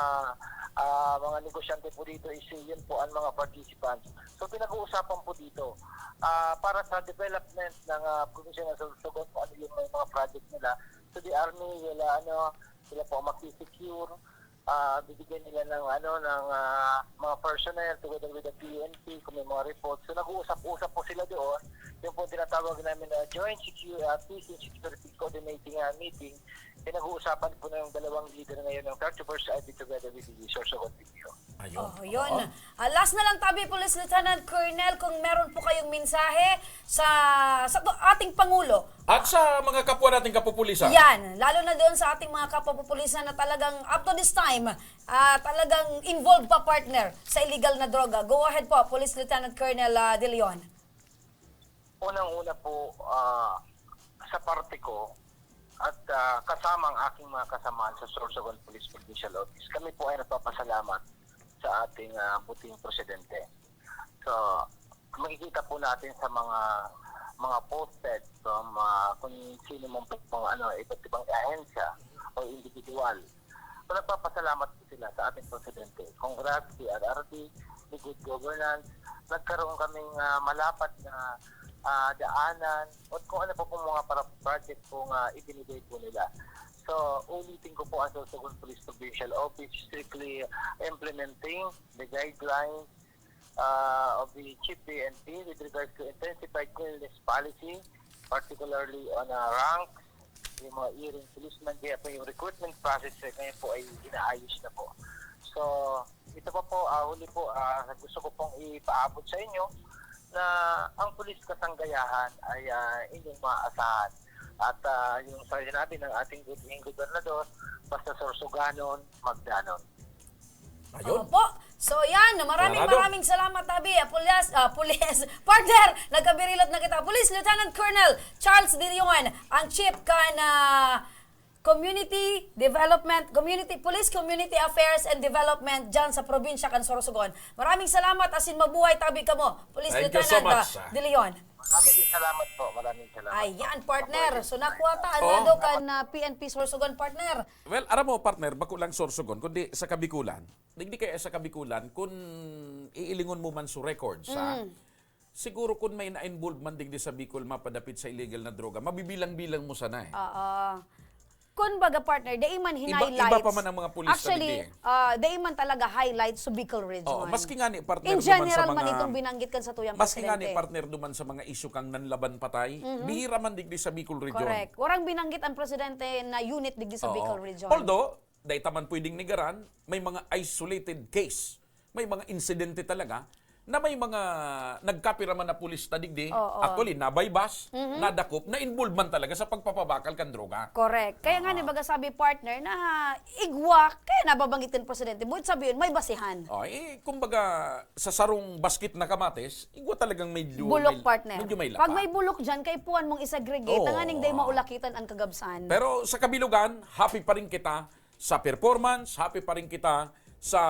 ah, mga negosyante po dito is yun po ang mga participants. So, pinag-uusapan po dito, ah, para sa development ng, ah, probinsya ng Sorsogon, kung ano yung may mga project nila. So, the army will, ah, ano, sila po ang magsisecure, ah, bibigyan nila ng, ano, ng, ah, mga personnel together with the P N P kung may mga reports. So, nag-uusap-usap po sila doon. Yung po tinatawag namin na joint secure, ah, peace and security coordinating, ah, meeting. Pinag-uusapan po ng dalawang leader ngayon ng thirty-first I B together with the Sorsogon P P O. Ayun. Oh, yun. Oo. Ah, last na lang tabi, Police Lieutenant Colonel, kung meron po kayong mensahe sa, sa to-, ating Pangulo, At sa mga kapwa nating kapupulisan. Yan, lalo na doon sa ating mga kapupulisan na talagang up to this time, ah, talagang involved pa, partner, sa illegal na droga. Go ahead po, Police Lieutenant Colonel, ah, De Leon. Unang-una po, ah, sa parte ko at, ah, kasama ang aking mga kasamahan sa Sorsogon Police Provincial Office, kami po ay nagpapasalamat sa ating, ah, buting presidente. So, makikita po natin sa mga, mga posted from, ah, kung sino man po mga, ano, iba't ibang ahensya o individual. So, nagpapasalamat po sila sa ating presidente. Congrats, P R R D, the good governance. Nagkaroon kaming, ah, malapad na, ah, daanan at kung ano pa pong mga para project po nga ibinigay po nila. So, ulitin ko po, ang Sorsogon Police Provincial Office strictly implementing the guidelines, ah, of the Chief P N P with regards to intensified cleanliness policy, particularly on, ah, ranks, yung mga iring policeman, kaya po yung recruitment process, eh, ngayon po ay inaayos na po. So, ito pa po, ah, huli po, ah, gusto ko pong ipaabot sa inyo na ang pulis kasanggayahan ay, ah, inyong maaasahan. At, ah, yung sa sinabi ng ating good, yung gobernador, basta Sorsoganon, magdanon. Ayun. Opo. So, yan. Maraming, Sarado. maraming salamat, Tabi. Ah, Pulis, ah, Pulis. Partner, nagkabirilot na kita. Police Lieutenant Colonel Charles De Leon, ang chief kan, ah, Community Development, Community, Police Community Affairs and Development dyan sa probinsya kan Sorsogon. Maraming salamat, asin mabuhay, tabi kamo, Police Thank you so Lieutenant, much, ah, ah. De Leon. Maraming salamat po. Maraming salamat Ayan, po. Partner. Mabuhay. So, nakuha ta, Oo. ano daw kan, ah, P N P Sorsogon, partner? Well, aram mo, partner, bako lang Sorsogon, kundi sa Kabikulan. Digdi kaya sa Kabikulan, kun iilingon mo man sa records, ha? Mm. Siguro kun may na-involve man digdi sa Bicol mapadapit sa illegal na droga, mabibilang-bilang mo sana eh. Oo. Kun baga, partner, dai man Iba, hinighlights. iba pa man ang mga pulis Actually, na digdi eh. ah, dai man talaga highlight sa Bicol region. Oo, maski nga ni partner In duman sa general man mga itong binanggit kan satuyang Maski nga ni presidente. partner duman sa mga isyu kang nanlaban patay, Mhm. bihira man digdi sa Bicol region. Correct. Warang binanggit ang presidente na unit digdi sa Oo. Bicol region. Although, dai ta man pwedeng negaran, may mga isolated case, may mga insidente talaga na may mga nagkapira man na pulis ta digdi. Oo. Actually, nabaybas, Mhm. nadakop, na-involve man talaga sa pagpapabakal kan droga. Correct. Kaya nga, Ah. ni baga sabi, partner, na igwa, kaya nababanggit kan presidente, buot sabihin, may basihan. Oh, eh, kumbaga, sa sarong basket na kamatis, igwa talagang medyo Bulok, may, partner. medyo may lapa. Pag may bulok dyan, kaipuhan mong i-segregate, Oo. tanganing dai maulakitan ang kagabsan. Pero sa kabilugan, happy pa rin kita sa performance, happy pa rin kita sa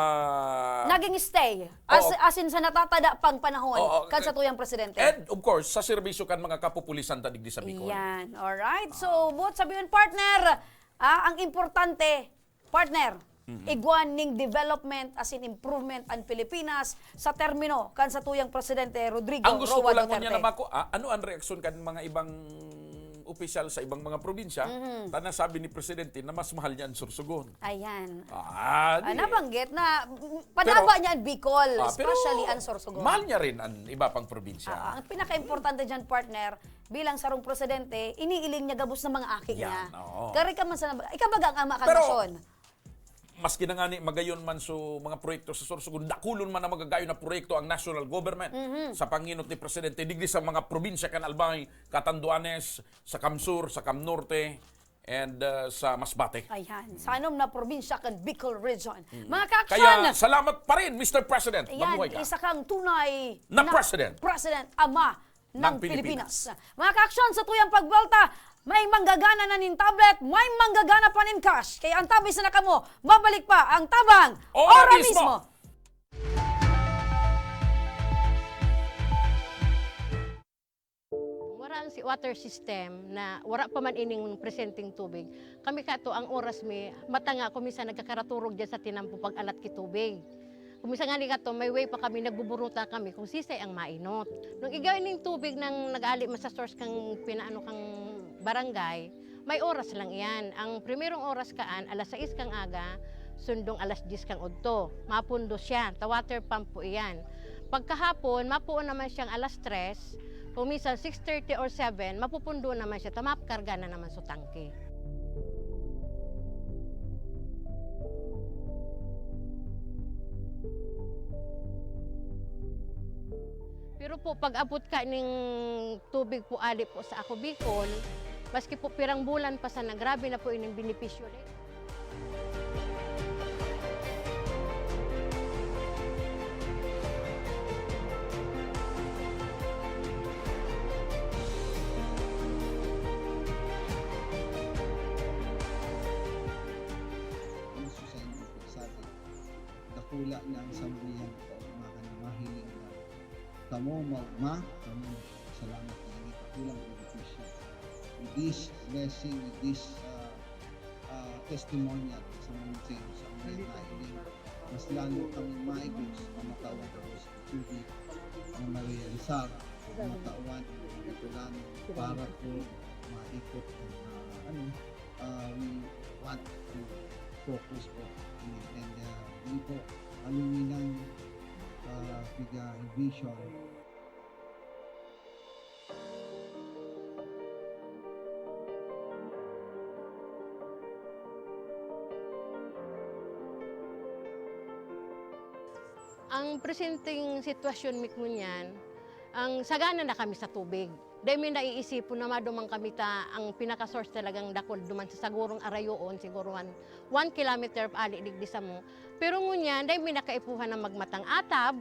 Naging stay. As, Oo. as in, sa natatada pang panahon, Oo, kan eh, satuyang presidente. and of course, sa serbisyo kan mga kapupulisan ta digdi sa Bicol. Yan. Alright. So, buot sabihin, partner, ah, ang importante, partner, Mm-mm. igwa ning development, as in improvement, ang Pilipinas sa termino kan satuyang presidente Rodrigo Ang gusto ko Roa lang ngunyan Duterte. na mako-, ah, ano ang reaksyon kan mga ibang opisyal sa ibang mga probinsya, Mhm. ta nasabi ni Presidente na mas mahal niya ang Sorsogon. Ayan. Ah, Ah, di. nabanggit na, mm, panaba Pero, niya ang Bicol, ah, pero especially ang Sorsogon. mahal niya rin ang iba pang probinsya. Ah, ang pinaka-importante dyan, partner, bilang sarong presidente, iniiling niya gabos na mga aki Yan, niya. oo. Kari ka man sa nab-, ikaw baga ang ama kan Pero, nasyon. Maski na ngani magayon man so mga proyekto sa Sorsogon, dakulon man ang magagayon na proyekto ang national government Mhm. sa pangenot ni Presidente digdi sa mga probinsya kan Albay, Catanduanes, sa Camsur, sa Camnorte, and, uh, sa Masbate. Ayan, sanom na probinsya kan Bicol Region. Mm. Mga kaaksyon, Kaya salamat pa rin, Mister President. Ayan, Mabuhay ka. isa kang tunay Na na president. president, ama ng Ng Pilipinas. Pilipinas. Mga kaaksyon, sa tuyang pagbuwelta, may manggagana na nin tablet, may manggagana pa nin cash. Kaya antabay sana kamo, babalik pa ang Tabang Ora Ora mismo. mismo. Wara ang si-, water system na wara pa man ining presenteng tubig. Kami kato, ang oras mi, mata nga, kung minsan nagkakaraturog dyan sa tinampo pag-alat ki tubig. Kung minsan nga ni kato, may way pa kami, nagbuburuta kami kung sisay ang mainot. Nung igwa ning tubig nang nag-ali man sa source kang pinaano kang barangay, may oras lang iyan. Ang primerong oras kaan, alas sais kang aga, sundong alas diyes kang udto. Mapundo siya, ta water pump po iyan. Pagkahapon, mapuon naman siyang alas tres, kung minsan six thirty or seven, mapupundo naman siya, ta makarga na naman sa tangke. Pero po, pag-abot ka ning tubig po, ali po sa Ako Bicol, Maski po pirang bulan pa sana, grabe na po ining benepisyo. Dakula na ang samuyang kaugmahan na mahiling na kamo maugma, kamo salamat na ini dakulang benepisyo. With this blessing, with this, ah, ah, testimonial sa mga sa mga nahiling, mas lalo kami maigos, mamatawan ko sa tubig na marealisar, mamatawan ang mga Bicolano para po maikot ang, ah, ano, ah, we want to focus po. And, ah, yun po, aluminan, ah, piga vision. Ang presenteng sitwasyon mi ngunyan, ang sagana na kami sa tubig. Dai mi naiisipon na maduman kami ta ang pinaka-source talagang dakul duman sa sagurong arayoon, siguro one, one kilometer ali digdi samo. Pero ngunyan, dai mi na kaipuhan na magmatang atab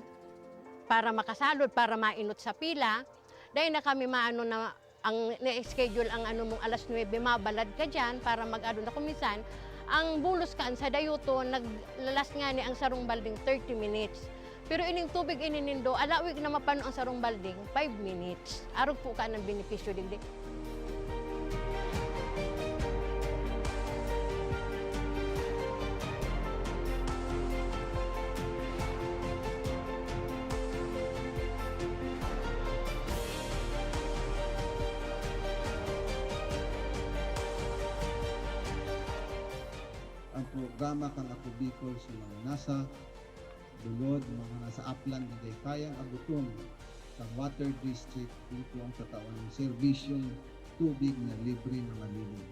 para makasalod, para mainot sa pila. Dai na kami maano na ang na-schedule ang ano mong alas nuebe, mabalad ka diyan para mag-ano na. Kung minsan, ang bulos kaan sa dayuton, naglalas ngani ang sarong balding thirty minutes. Pero ining tubig ini nindo, alawig na mapano ang sarong balding, five minutes. Arog po ka ng benepisyo digdi. Ang programa kan Ako Bicol sa mga nasa lulod, mga nasa Aplan na dai kayang abuton sa Water District, ito ang tatawan ng serbisyong tubig na libre na malinis.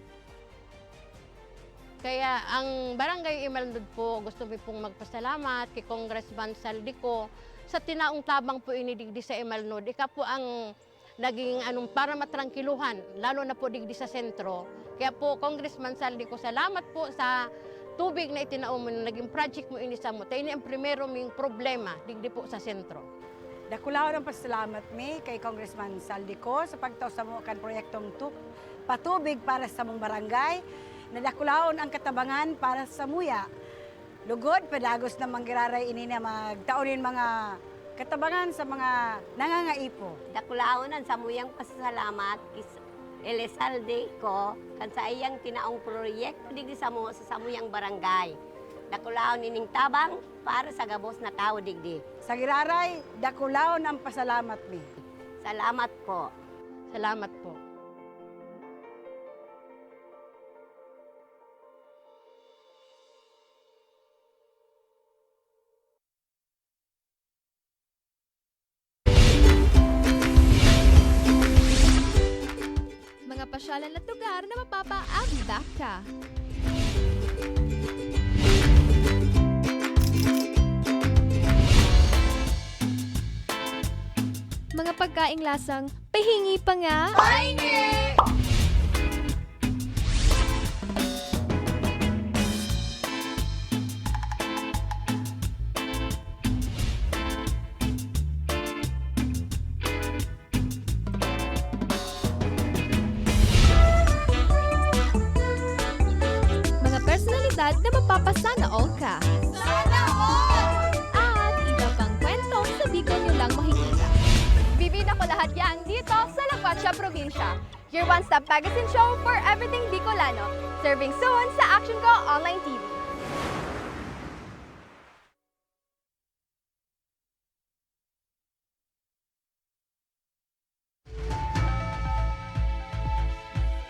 Kaya ang Barangay Imalnod po, gusto mi pong magpasalamat kay Congressman Saldico sa tinaong tabang po ini digdi sa Imalnod. Ika po ang naging, anong, para matrangkiluhan, lalo na po digdi sa sentro. Kaya po, Congressman Saldico, salamat po sa tubig na itinao mo, na naging project mo ini samo. Ta ini ang primero ming problema digdi po sa sentro. Dakulaon ang pasalamat mi kay Congressman Saldico sa pagtao samo kan proyektong tu-, patubig para sa samong barangay. Nadakulaon ang katabangan para samuya. Lugod, padagos na manggiraray ini na magtao nin mga katabangan sa mga nangangaipo. Dakulaon an samuyang pasasalamat kis-, Elizalde ko kan saiyang tinaong proyekto digdi samo sa samuyang barangay. Dakulaon ining tabang para sa gabos na tawo digdi. Sa giraray, dakulaon ang pasalamat mi. Salamat po. Salamat po. Mga pasyalan at lugar na mapapaagda ka. Mga pagkaing lasang pahingi pa nga. Pahingi! Mga personalidad na mapapasana all ka. Sana all! At iba pang kwentong sa Bicol nyo lang makikita. Bibida ko lahat yan dito sa Lakwatsa Probinsya. Your one-stop magazine show for everything Bicolano. Serving soon sa Action Ko Online T V.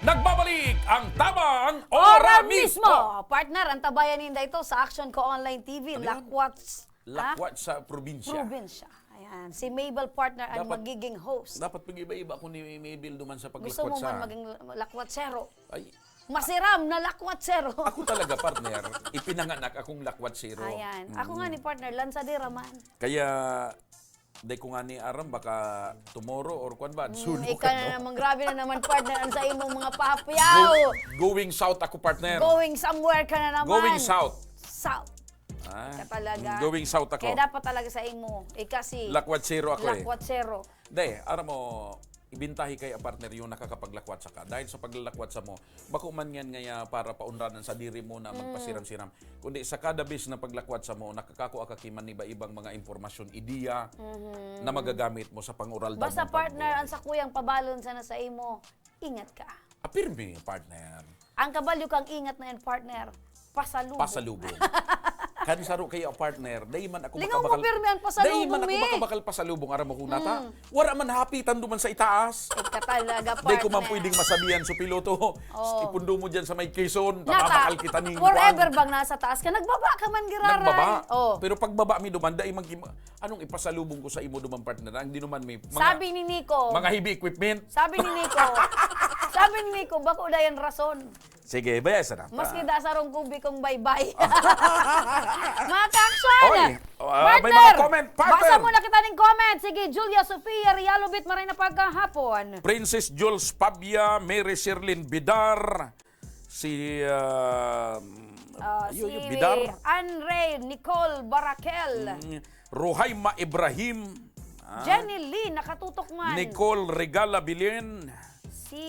Nagbabalik ang Tabang Ora Mismo! Partner, antabayan ninda ito sa Action Ko Online T V. Ano yan? Lakwats-, ah? Lakwatsa Probinsya. Probinsya. Ayan. Si Mabel, partner, ang magiging host. Dapat mag-iba-iba ako ni Mabel duman sa paglakwatsa. Gusto mo man maging lakwatsero? Ay. Masiram na lakwatsero. Ako talaga, partner, ipinanganak akong lakwatsero. Ayan. Ako nga ni partner, lansadera man. Kaya, Dai ko ngani aram, baka tomorrow or kwan ba, Mm, suno ika ka, na no? naman, grabe na naman, partner, ang sa imong mga papyaw. Go-, going south ako, partner. Going somewhere ka na naman. Going south. South. Ah, Ka talaga. mm, going south ako. Kaya dapat talaga sa imo, ika si Lakwatsero ako eh. Lakwatsero. Dai, aram mo, ibintahi kay a partner yung nakakapaglakwatsa ka. Dahil sa paglalakwatsa mo, bako man yan ngaya para paunranan sa diri mo na Mm. magpasiram-siram. Kundi sa kada bis na paglakwatsa mo, nakakakua ka ki maniba-ibang mga impormasyon, ideya Mhm. na magagamit mo sa pang-oral daw Basta, mong partner, pagbuhay. ang sakuyang pabalon sana sa imo, ingat ka. Ah, pirmi, partner. Ang kabalyo kang ingat na yan, partner, pasalubong. Pasalubong. Kan saro kayo, partner, dai man ako Lingaw mo, makabakal, pirmi ang pasalubong, dai man ako mi. makabakal pasalubong, aram mo kung nata? Mm. Wala man happy, tando man sa itaas. Ika talaga, Dai ko man partner. pwedeng masabihan sa piloto. Oh. Ipundo mo dyan sa may Quezon, Nata, tababakal kita ning forever kwan. bang nasa taas ka? Nagbaba ka man, giraray. Nagbaba. Oh. Pero pagbaba mi duman, dai man kim-, anong ipasalubong ko sa imo duman, partner? Ang di naman may mga, Sabi ni Nico. mga heavy equipment. Sabi ni Nico. Sabi ni Nico, bako dayan rason. Sige, baya sa na. Maski da sarong kubi kong baybay. Mga ka-action! Oy, ah, may Partner, mga comment, partner. basa muna kita ning comment. Sige, Julia Sofia Realobit, maray na pagkahapon. Princess Jules Pabia, Mary Sherlyn Bidar, si, ah, Ah, Yoyo si Bidar. Anre Nicole Barakel. Mm, Rohaima Ibrahim. Ah. Jenny Lee, nakatutok man. Nicole Regala Bilen. Si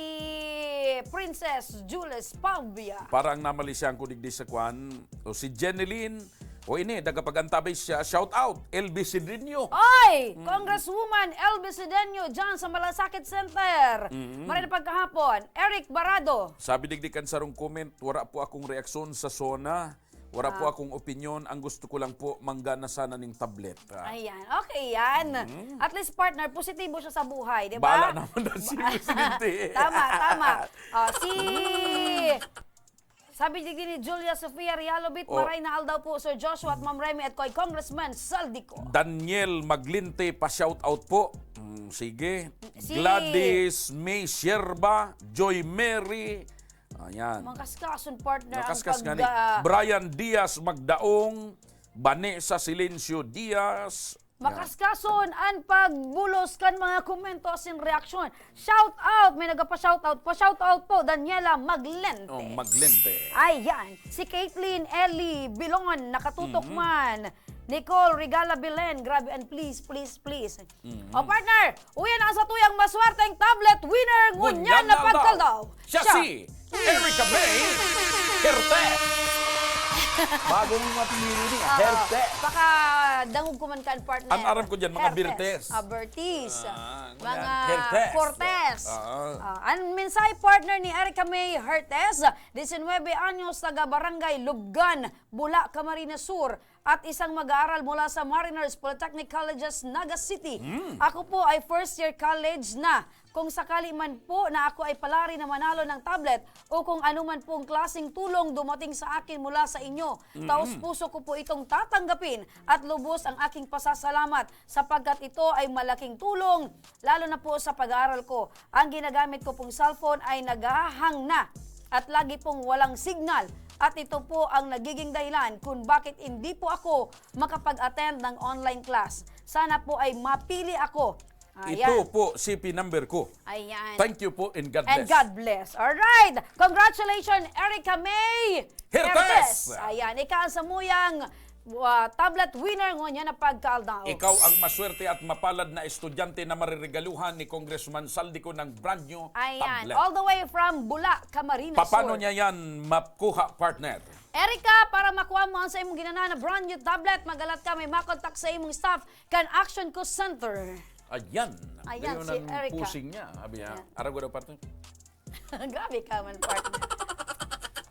Princess Jules Pabia. Parang namalisyan ko digdi sa kwan, o si Jenny Lynn, o ini, nagapag-antabay siya. Shout out, L B Sidriño. Oy! Mm. Congresswoman L B Sidriño dyan sa Malasakit Center. Mm. Maray na pagkahapon, Eric Barado. Sabi digdi kan sarong comment, "Wala po akong reaksyon sa SONA. Wala po Ah. akong opinyon. Ang gusto ko lang po, manggana sana ning tablet." Ah. Ayan. Okay yan. Mm. At least, partner, positibo siya sa buhay, di ba? Bahala naman na si Presidente. Tama, tama. Ah, si... Sabi digdi ni Julia Sofia Realobit, Oh. "Maray na aldaw po, Sir Joshua at Ma'am Remy at kay Congressman Zaldy Co." Daniel Maglinte, pa-shoutout po. Mm, sige. Si Gladys May Sierba, Joy Mary. Ayan. Makaskason, partner, ang Makaskas pag, nga ni ah, Brian Diaz Magdaong, Vanessa Silencio Diaz. Ayan. Makaskason ang pagbulos kan mga komento asin reaksyon. Shout out! May nagpa-shout out. Pa-shout out po, Daniela Maglente. Oh, Maglente. Ayan. Si Caitlyn Ellie Bilon, nakatutok Mhm. man. Nicole Regala Belen, grabe, and please, please, please. Mhm. O, partner, uyan ang satuyang maswerteng tablet winner ngunyan Ngunyan na na pagkaldaw. Siya Siya. si Erica May Hertes. Bagong mapili niya, Oo. Hertes. Pakadangog ko man kan, partner. Ang aram ko dyan, mga Hertes. Birtes. Ah, Birtis. Ah, Mga ngunyan. Hertes. Cortes. Ah. Ah, ang mensahe, partner, ni Erica May Hertes, disinwebe anyos, taga Barangay Lubgan, Bula, Camarines Sur, at isang mag-aaral mula sa Mariners Polytechnic Colleges, Naga City. Hmm. Ako po ay first year college na. Kung sakali man po na ako ay palari na manalo ng tablet o kung ano man pong klaseng tulong dumating sa akin mula sa inyo, Mm-mm. taos puso ko po itong tatanggapin at lubos ang aking pasasalamat sapagkat ito ay malaking tulong, lalo na po sa pag-aaral ko. Ang ginagamit ko pong cellphone ay naghahang na at lagi pong walang signal at ito po ang nagiging dahilan kung bakit hindi po ako makapag-attend ng online class. Sana po ay mapili ako. Ayan. Ito po, C P number ko. Ayan. Thank you po and God And bless. God bless. Alright. Congratulations, Erica May Hertes. Hertes. Ayan. Ika ang samuyang, ah, tablet winner ngunyan na pagkaldaw. Ikaw ang maswerte at mapalad na estudyante na mariregaluhan ni Congressman Zaldy Co ng brand new Ayan. tablet. All the way from Bula, Camarines Sur. Paano niya yan makuha, partner? Erica, para makuha mo ang sa imong ginanahan na brand new tablet, mag-alat ka, may makontak sa imong staff kan Action Co Center. Ayan. Ayan, Yun si ang Erica. Pusing niya. Sabi niya, Ayan. "Araw ko daw, partner." Grabe ka man, partner.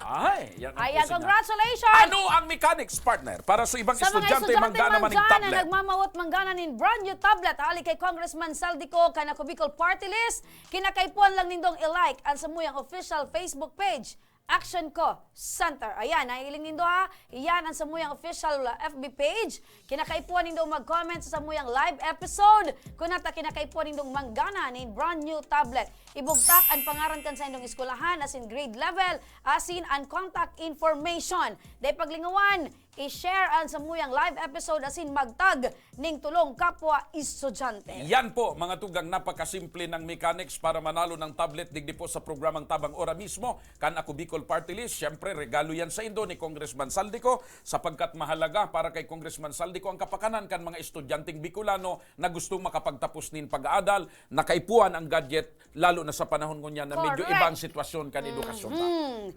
Ay, yan ang Ayan, pusing, ha? Congratulations! Ano ang mechanics, partner? Para sa ibang Sa mga estudyante, estudyante manggana man ning manggana, tablet. nagmamawot manggana nin brand new tablet, hali kay Congressman Zaldy Co, kan Ako Bicol Party List, kinakaipuhan lang nindong i-like ang samuyang official Facebook page, Action Co Center. Ayan, nahiling nindo ha. Iyan ang samuyang official, uh, F B page. Kinakaipuhan nindong mag-comment sa samuyang live episode. Kung nata kinakaipuhan nindong manggana nin brand new tablet. Ibugtak ang pangaran kan sa indong eskwelahan, asin grade level, asin ang contact information. Dai paglingawan, i-share an samuyang live episode asin magtag ning tulong kapwa estudyante. Yan po, mga tugang, napakasimple ng mechanics para manalo ng tablet digdi po sa programang Tabang Ora Mismo kan Ako Bicol Party List. Siyempre, regalo yan sa indo ni Congressman Saldico sapagkat mahalaga para kay Congressman Saldico ang kapakanan kan mga estudyanteng Bicolano na gustong makapagtapos nin pag-aadal, na kaipuhan ang gadget, lalo na sa panahon ngunyan na medyo Correct. iba ang sitwasyon kan edukasyon ta. Mhm.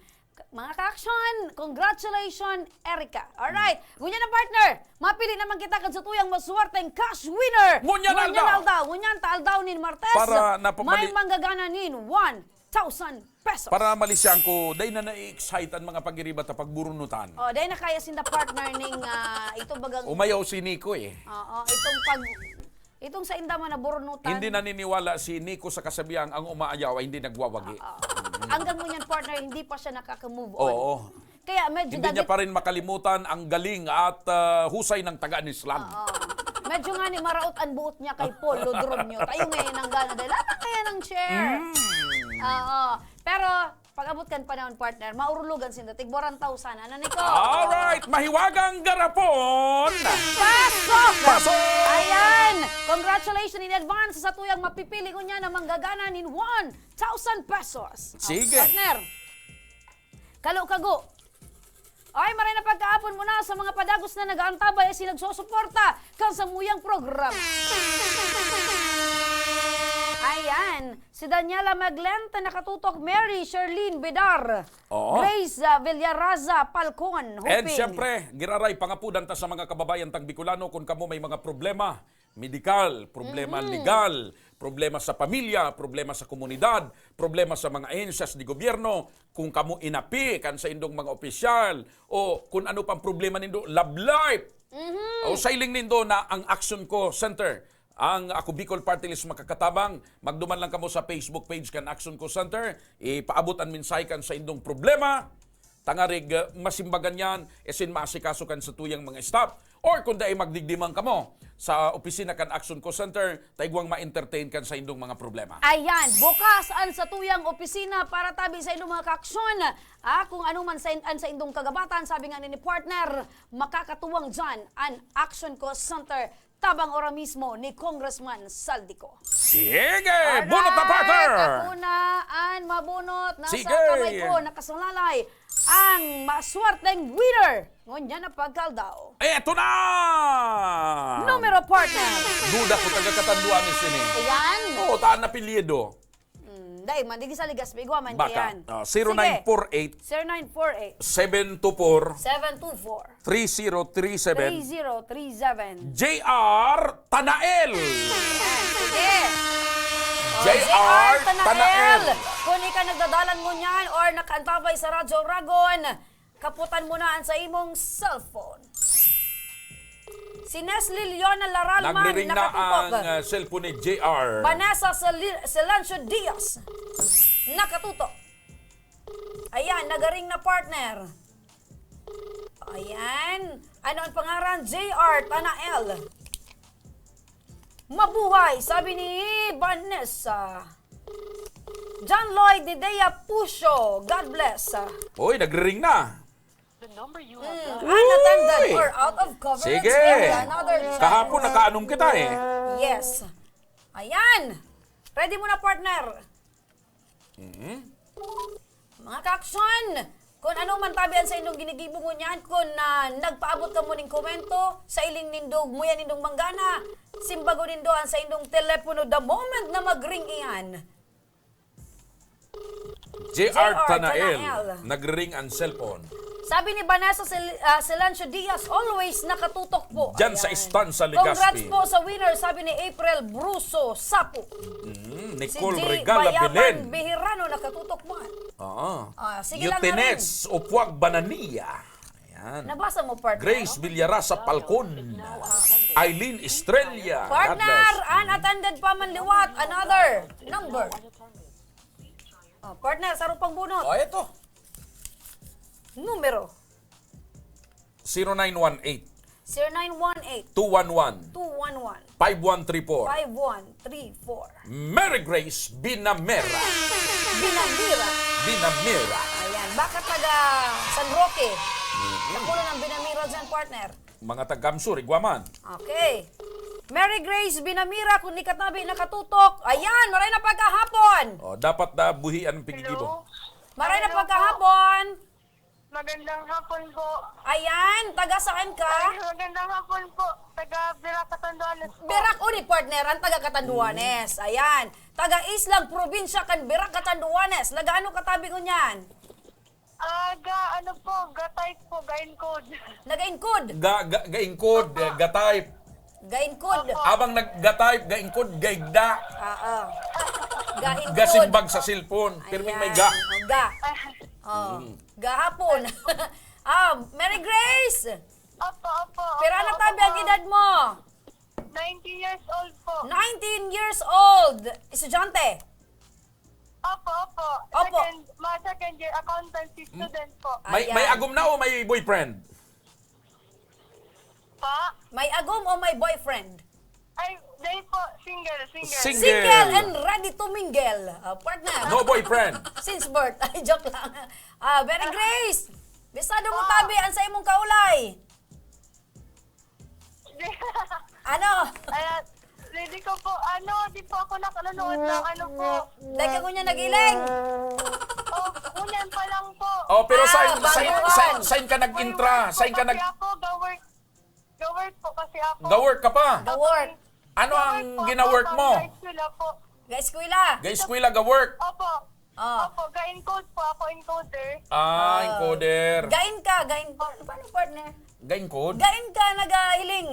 Mga ka-aksyon, congratulations, Erica. Alright. Ngunyan na, partner, mapili naman kita kan satuyang maswerteng cash winner. Ngunyan na Ngunyan na aldaw. aldaw. Ngunyan ta aldaw nin Martes, Para napamali- may manggagana nin one thousand pesos. Para malisyan ko, dai na na-excite ang mga pag-iriba ta pagburunutan. Oh, dai na kaya sinda, partner, ning, ah, ito bagang Umayaw si Nico eh. Oo, itong pag Itong sa inda man na burnutan. Hindi naniniwala si Nico sa kasabihan, "Ang umaayaw ay hindi nagwawagi." Oo. Hanggang ngunyan, partner, hindi pa siya nakaka-move on. Oo. Kaya medyo Hindi niya dagit- pa rin makalimutan ang galing at, ah, husay ng taga-Anislan. Oo. Medyo nga ni maraot ang buot niya kay Paul Lodromio. Tayo ngayon ang gana dahil lahat kaya ng share. Mm. Oo. Pero pag-abot kan panahon, partner, maurulugan sinda. Tigboran tao sana. Ano, Nico? Alright! Mahiwagang garapon! Pasok! Pasok! Ayan! Congratulations in advance sa tuyang mapipili ko niya na manggagana nin one thousand pesos. Sige. Partner, kalo kago. Ay, maray na pagkaapon mo na sa mga padagos na nag-aantabay at sinagsusuporta kan samuyang programa. Ayan. Si Daniela Maglenta nakatutok, Mary Sherlyn Bidar, Oo. Grace, ah, Villaraza Palcon, And Hoping. Siyempre, giraray, pangapudan ta sa mga kababayan tang Bicolano, kung kamo may mga problema, medikal, problema Mm. legal, problema sa pamilya, problema sa komunidad, problema sa mga ahensyas de gobyerno, kung kamo inapi kan sa indong mga opisyal, o kung ano pang problema nindo, love life, Mhm. o sa iling nindo na ang Action Co Center, ang Ako Bicol Party List makakatabang, magduman lang kamo sa Facebook page kan Action Co Center, ipaabot an mensahe kan sa indong problema, tangarig, uh, masimbagan yan, asin maasikaso kan sa tuyang mga staff. Or kung dai magdigdi man kamo sa opisina kan Action Co Center, ta igwang ma-entertain kan sa indong mga problema. Ayan, bukas an sa tuyang opisina para tabi sa indong mga kaaksyon. Ah, kung ano man sa in-, an sa indong kagabatan, sabi nga ni, ni partner, makakatuwang dyan an Action Co Center. Tabang ora mismo ni Congressman Saldico. Sige! Alright! Bunot na, partner! Ako na an mabunot. Nasa Sige! kamay ko, nakasalalay ang maswerteng winner. Ngunyan na pagkaldaw. Eto na! Numero, partner. Duda ko taga Catanduanes ini. Ayan. Oo, taan apelyido. Hmm, dai man, digi sa Legazpi, igwa man Baka. kayan. Ah, Sige. zero nine four eight, Zero nine four eight, seven two four, seven two four, three zero three seven. three zero three seven. J R Tanael. Ayan, sige. O, J R J R Tanael. Tanael. Kung ika nagdadalan ngunyan or nakaantabay sa Radyo Oragon, kaputan mo na an sa imong cellphone. Si Nesly Leona Laralman, Nagriring na nakatutok. ang, ah, cellphone ni J R. Vanessa Sel-, Silencio Diaz, nakatutok. Ayan, nagaring na, partner. Ayan. Ano ang pangaran? J R Tanael. Mabuhay, sabi ni Vanessa. John Lloyd Didea Pucio, God bless. Uy, nagriring na. The number you have Mm, dialed. unattended Uy! or out of coverage Sige. area. Another chance. Kahapon nakaanong kita eh. Yes. Ayan. Ready mo na, partner. Mhm. Mga kaaksyon, kung ano man tabi an sa indong ginigibo ngunyan, kung, ah, nagpaabot kamo ning komento, sa iling nindog, muya nindong manggana, simbagon nindo an sa indong telepono the moment na magring iyan. J R J R Tanael, Tanael. Nagring ang cellphone. Sabi ni Vanessa Sil-, ah, Silencio Diaz, "Always nakatutok po." Diyan sa Ayan. Stanza, Legazpi. Congrats po sa winner, sabi ni April Bruso Sapo. Mm, Si Nicole G Regala Bayaban Belen. Bihirano, nakatutok man. Oo. Ah, sige lang, Yutines Haring. Upuag Banania. Ayan. Nabasa mo, partner? Grace Villarasa Palcon. Eileen Estrella. God Partner, bless. Unattended pa man liwat. Another number. Oh, partner, saro pang bunot. Oh, eto. Numero. Zero nine one eight. Zero nine one eight. Two one one. Two one one. Five one three four. Five one three four. Mary Grace Binamera. Binamira. Binamira. Ayan. Baka taga San Roque. Dakula ang binamira dyan, partner. Mga taga-Kamsur, igwa man. Okay. Mary Grace Binamira, kung di ka tabi nakatutok. Ayan, maray na pagkahapon. Oh, dapat na buhian ang pigigibo. Hello? Maray na Hello po. pagkahapon. Magandang hapon po. Ayan, taga saan ka? Ay, magandang hapon po. Taga Virac, Catanduanes po. Virac, uni partner, ang taga Catanduanes. Ayan. Taga Islang, probinsya kan Virac, Catanduanes. Nagaano ka tabi ngunyan? Ah, ga, ano po, ga-type po, ga-encode. Nag-encode? Ga, ga, ga-encode, Opo. eh, ga-type. Ga-encode. Opo. Abang nag-ga-type, ga-encode, gaigda. Oo. Ga-encode. Gasimbag sa cellphone. Pirming may Ayan. ga. Ga. Ah. Oh. Mm. Gahapon. Ah, Mary Grace! Opo, opo, Pira opo, na tabi opo, ang ma'am. edad mo? Nineteen years old po. Nineteen years old. Estudyante? Opo, opo. Opo. Second, ma-, second year accountancy Hmm? student po. May, may Ayan. agom na o may boyfriend? Pa? May agom o may boyfriend? Ay, dahil po, single, single. Single. Single and ready to mingle. Ah, partner. No boyfriend. Since birth. Ay, joke lang. Ah, Mary Grace, bisado mo Ah. tabi ang sa imong kaulay. Ano? Ayan, ready ko po. Ano, di po ako nakanonood ng ano po. Dahil ka ngunyan nagiling. Oh, ngunyan pa lang po. Oh, pero Ah, sign, bago sign, pa. sign, sign ka nag-intra. Sign ka nag- Kasi ako, ga-work. Ga-work po kasi ako. Ga-work ka pa? Ga-work. Ano ang Ga-work po gina-work ako, mo? Ga-eskwela po. Ga-eskwela? Ga-eskwela, ga-work? Opo. Oh. Opo, ga-encode po ako, encoder. Ah, Oh. encoder. Gain ka, gain. Paano, partner? Ga-encode? Gain ka, nagahiling.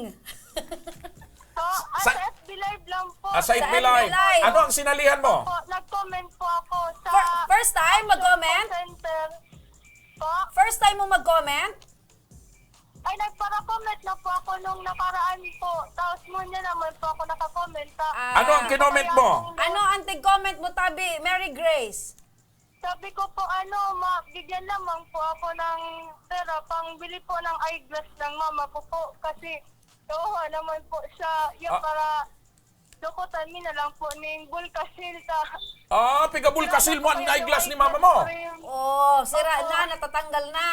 So, ah, Sa sa F B Live lang po. Ah, sa Sa F B Live. F B Live. Ano ang sinalihan mo? Po, nag-comment po ako sa Fir-, first time Action mag-comment? Center. Po? First time mo mag-comment? Ay, nagpara-comment na po ako nung nakaraan po. Tapos, ngunyan naman po ako naka-comment, ah. Ah. Ano ang kinoment mo? Kaya kung Ano ang tig-comment mo, tabi, Mary Grace? Sabi ko po, ano, ma-, bigyan lamang po ako ng pera, pangbili po ng eyeglass ng mama ko po. Kasi, kawawa naman po siya. Yung Ah. para dukutan mi na lang po ning Bulkasil ta. Ah, piga Bulkasil mo ang Pero eyeglass ni mama mo? frame. Oh, sira Opo. na, natatanggal na.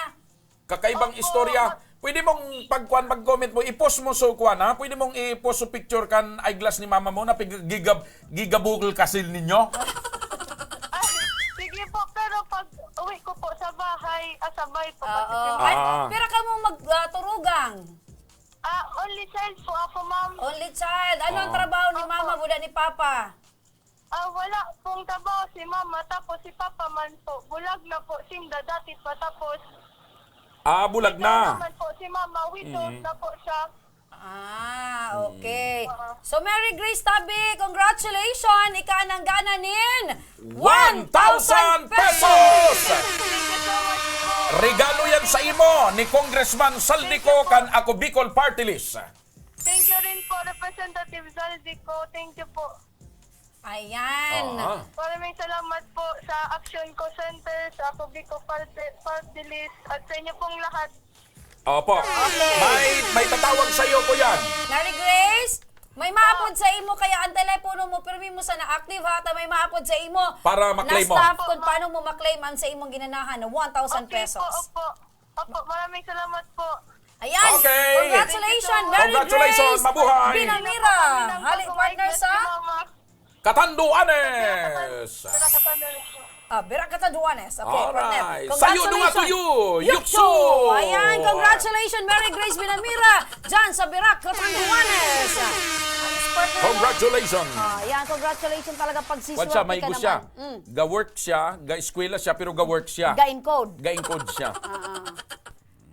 Kakaibang Opo. istorya. Pwede mong pagkuan, mag-comment mo, i-post mo so kuan, ha? Pwede mong i-post so picture kan eyeglass ni mama mo na pig-, gigab-, gigabukol kasil ninyo? Ay, sige po, pero pag uwi ko po sa bahay, ah, sabay po kasi Oo. sila. Ay, Ah. pira ka mo mag, ah, turugang? Ah, only child po ako, ma'am. Only child. Ano ang Oo. trabaho ni Opo. mama, buda ni papa? Ah, wala pong trabaho si mama, tapos si papa man po, bulag na po sinda dati pa, tapos Ah, bulag widow na. naman po si mama, widow Mm. na po siya. Ah, Mm. okay. Oo. So, Mary Grace Tabi, congratulations! Ika ang nanggana nin One thousand one thousand pesos! Thank you so much po. Regalo yan sa imo ni Congressman Saldico Thank you po. kan Ako Bicol Party List. Thank you rin po, Representative Saldico. Thank you po. Ayan. Aha. Maraming salamat po sa Action Call Center, sa Ako Bicol Party, Party List, at sa inyo pong lahat. Opo. Okay. May, may tatawag sa iyo po yan. Mary Grace, may maapod sa imo, kaya ang telepono mo, pirmi mo sana active, ha, ta may maapod sa imo. Para maklay mo. Na staff kung paano mo maklaim ang sa imong ginanahan na one thousand Okay po, pesos. opo. Opo, maraming salamat po. Ayan. Okay. Congratulations, Mary Congratulations, Grace mabuhay. Binamira. Hali, partner sa Mama. Catanduanes. Sa Catanduanes po. Ah, Virac Catanduanes. Okay, partner. Alright. Sayo, dunga Congratulations. tuyo. Yuksu. Yuksu. Ayan, congratulations, Mary Grace Binamira. Diyan sa Virac Catanduanes. Ang partner mo. Congratulations. Ah, ayan, congratulations talaga, Kwan siya, pagsiswerte may ka gusto siya. naman. Mm. Ga-work siya, ga-eskwela siya, pero ga-work siya. Ga-encode. Ga-encode siya. Ah, ah.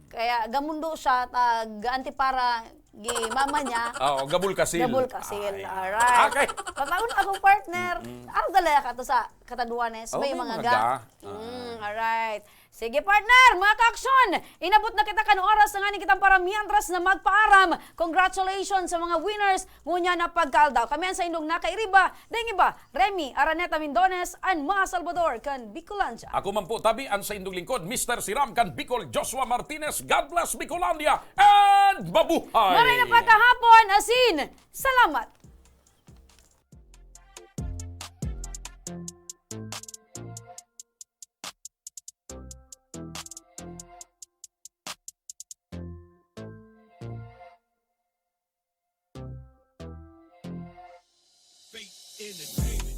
Kaya gamundo siya, ta, gaanti para gi mama niya. Oo, Gabulkasil. Gabulkasil. Ay. Alright. Okay. Pataon ako, partner. Mm-mm. Araw galaya ka to sa Catanduanes. Oh, May may mga mga ga. ga. Mm, Ah. alright. Sige, partner, mga ka-aksyon, inabot na kita kan oras na nganing kitang para mientras na magpaaram. Congratulations sa mga winners. Ngunyan na pagkaaldaw. Kami ang sa indong nakairiba, ding iba, Remy Araneta Mindones and mga Salvador kan Bicolandia. Ako man po, tabi, ang sa indong lingkod, Mister Siram kan Bicol, Joshua Martinez. God bless Bicolandia and mabuhay! Maray na pagkahapon, asin, salamat! In the dream